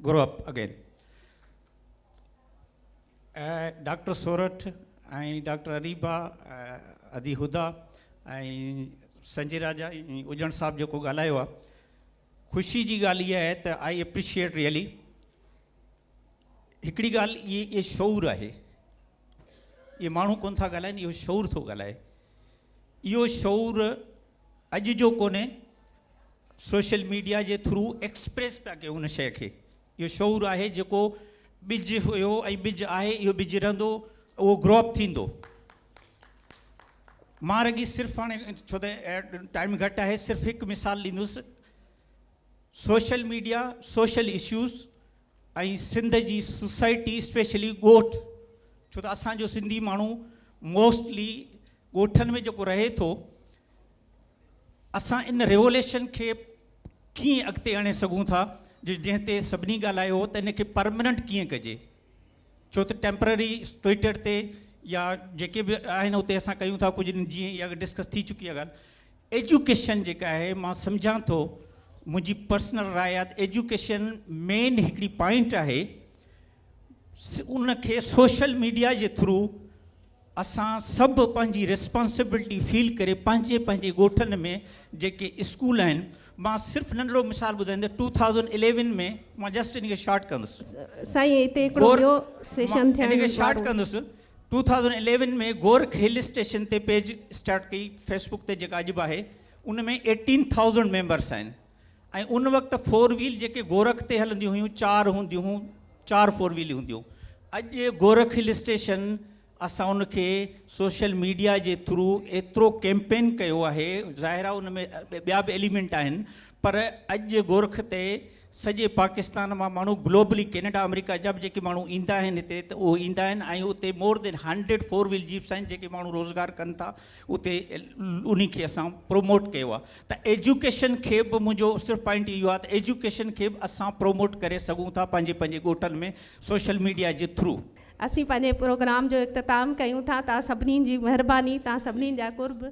grow up again. Doctor Sorath ऐं डॉक्टर अरीबा, अदी हुदा ऐं संजय राजा ऐं उजण साहब जेको ॻाल्हायो आहे, ख़ुशी जी ॻाल्हि इहा आहे त I appreciate really. हिकिड़ी ॻाल्हि इहे शऊर आहे, इहे माण्हू कोन था ॻाल्हाइनि, इहो शऊर थो ॻाल्हाए। इहो शऊर अॼु जो कोन्हे, सोशल मीडिया जे थ्रू एक्सप्रेस पिया कयूं हुन शइ खे। इहो शऊर आहे जेको ॿिज हुयो ऐं ॿिज आहे, इहो ॿिज रहंदो, उहो ग्रो अप थींदो। मां रॻी सिर्फ़ु हाणे छो त टाइम घटि आहे, सिर्फ़ु हिकु मिसाल ॾींदुसि। सोशल मीडिया, सोशल इश्यूज़ ऐं सिंध जी सोसाइटी, स्पेशली ॻोठ, छो त असांजो सिंधी माण्हू मोस्टली ॻोठनि में जेको रहे थो, असां इन रेवोल्यूशन खे कीअं अॻिते आणे सघूं था, जंहिं ते सभिनी ॻाल्हायो त इनखे परमानेंट कीअं कजे। छो त टेम्पररी ट्विटर ते या जेके बि आहिनि उते असां कयूं था कुझु, जीअं इहा डिस्कस थी चुकी आहे ॻाल्हि। एजुकेशन जेका आहे, मां सम्झां थो, मुंहिंजी पर्सनल राय आहे त एजुकेशन मेन हिकिड़ी पॉइंट आहे। उनखे सोशल मीडिया जे थ्रू असां सभु पंहिंजी रिस्पॉन्सिबिलिटी फील करे पंहिंजे पंहिंजे ॻोठनि में जेके स्कूल आहिनि, मां सिर्फ़ु नंढड़ो मिसाल ॿुधाईंदुसि। 2011 में मां जस्ट इन खे शॉर्ट कंदुसि। साईं, हिते हिकिड़ो ॿियो सेशन थियण इन खे शॉर्ट कंदुसि। 2011 में गोरख हिल स्टेशन ते पेज स्टार्ट कई फेसबुक ते, जेका अॼु बि आहे, उन में 18,000 मेंबर्स आहिनि। ऐं उन वक़्तु फोर व्हील जेके गोरख ते हलंदियूं हुयूं, 4 हूंदियूं हुयूं, 4 फोर व्हील हूंदियूं। अॼु गोरख हिल स्टेशन असां उनखे सोशल मीडिया जे थ्रू एतिरो कैंपेन कयो आहे। ज़ाहिर आहे उन में ॿिया बि एलिमेंट आहिनि, پر اڄ گورک تي سڄي پاڪستان مان ماڻهو گلوبلي ڪينيڊا آمريڪا جا به جيڪي ماڻهو ايندا آهن هتي ته اهي ايندا آهن ۽ اتي مور دين 100 فور ويل جيپس آهن جيڪي ماڻهو روزگار ڪن ٿا اتي انهي کي اسان پروموٽ ڪيو آهي ته ايجوڪيشن کي به منهنجو صرف پوائنٽ اهو آهي ته ايجوڪيشن کي به اسان پروموٽ ڪري سگهون ٿا پنهنجي پنهنجي ڳوٺن ۾ سوشل ميڊيا جي ٿرو. اسين پنهنجي پروگرام جو اختتام ڪيون ٿا. توهان سڀني جي مهرباني، توهان سڀني جا قرب.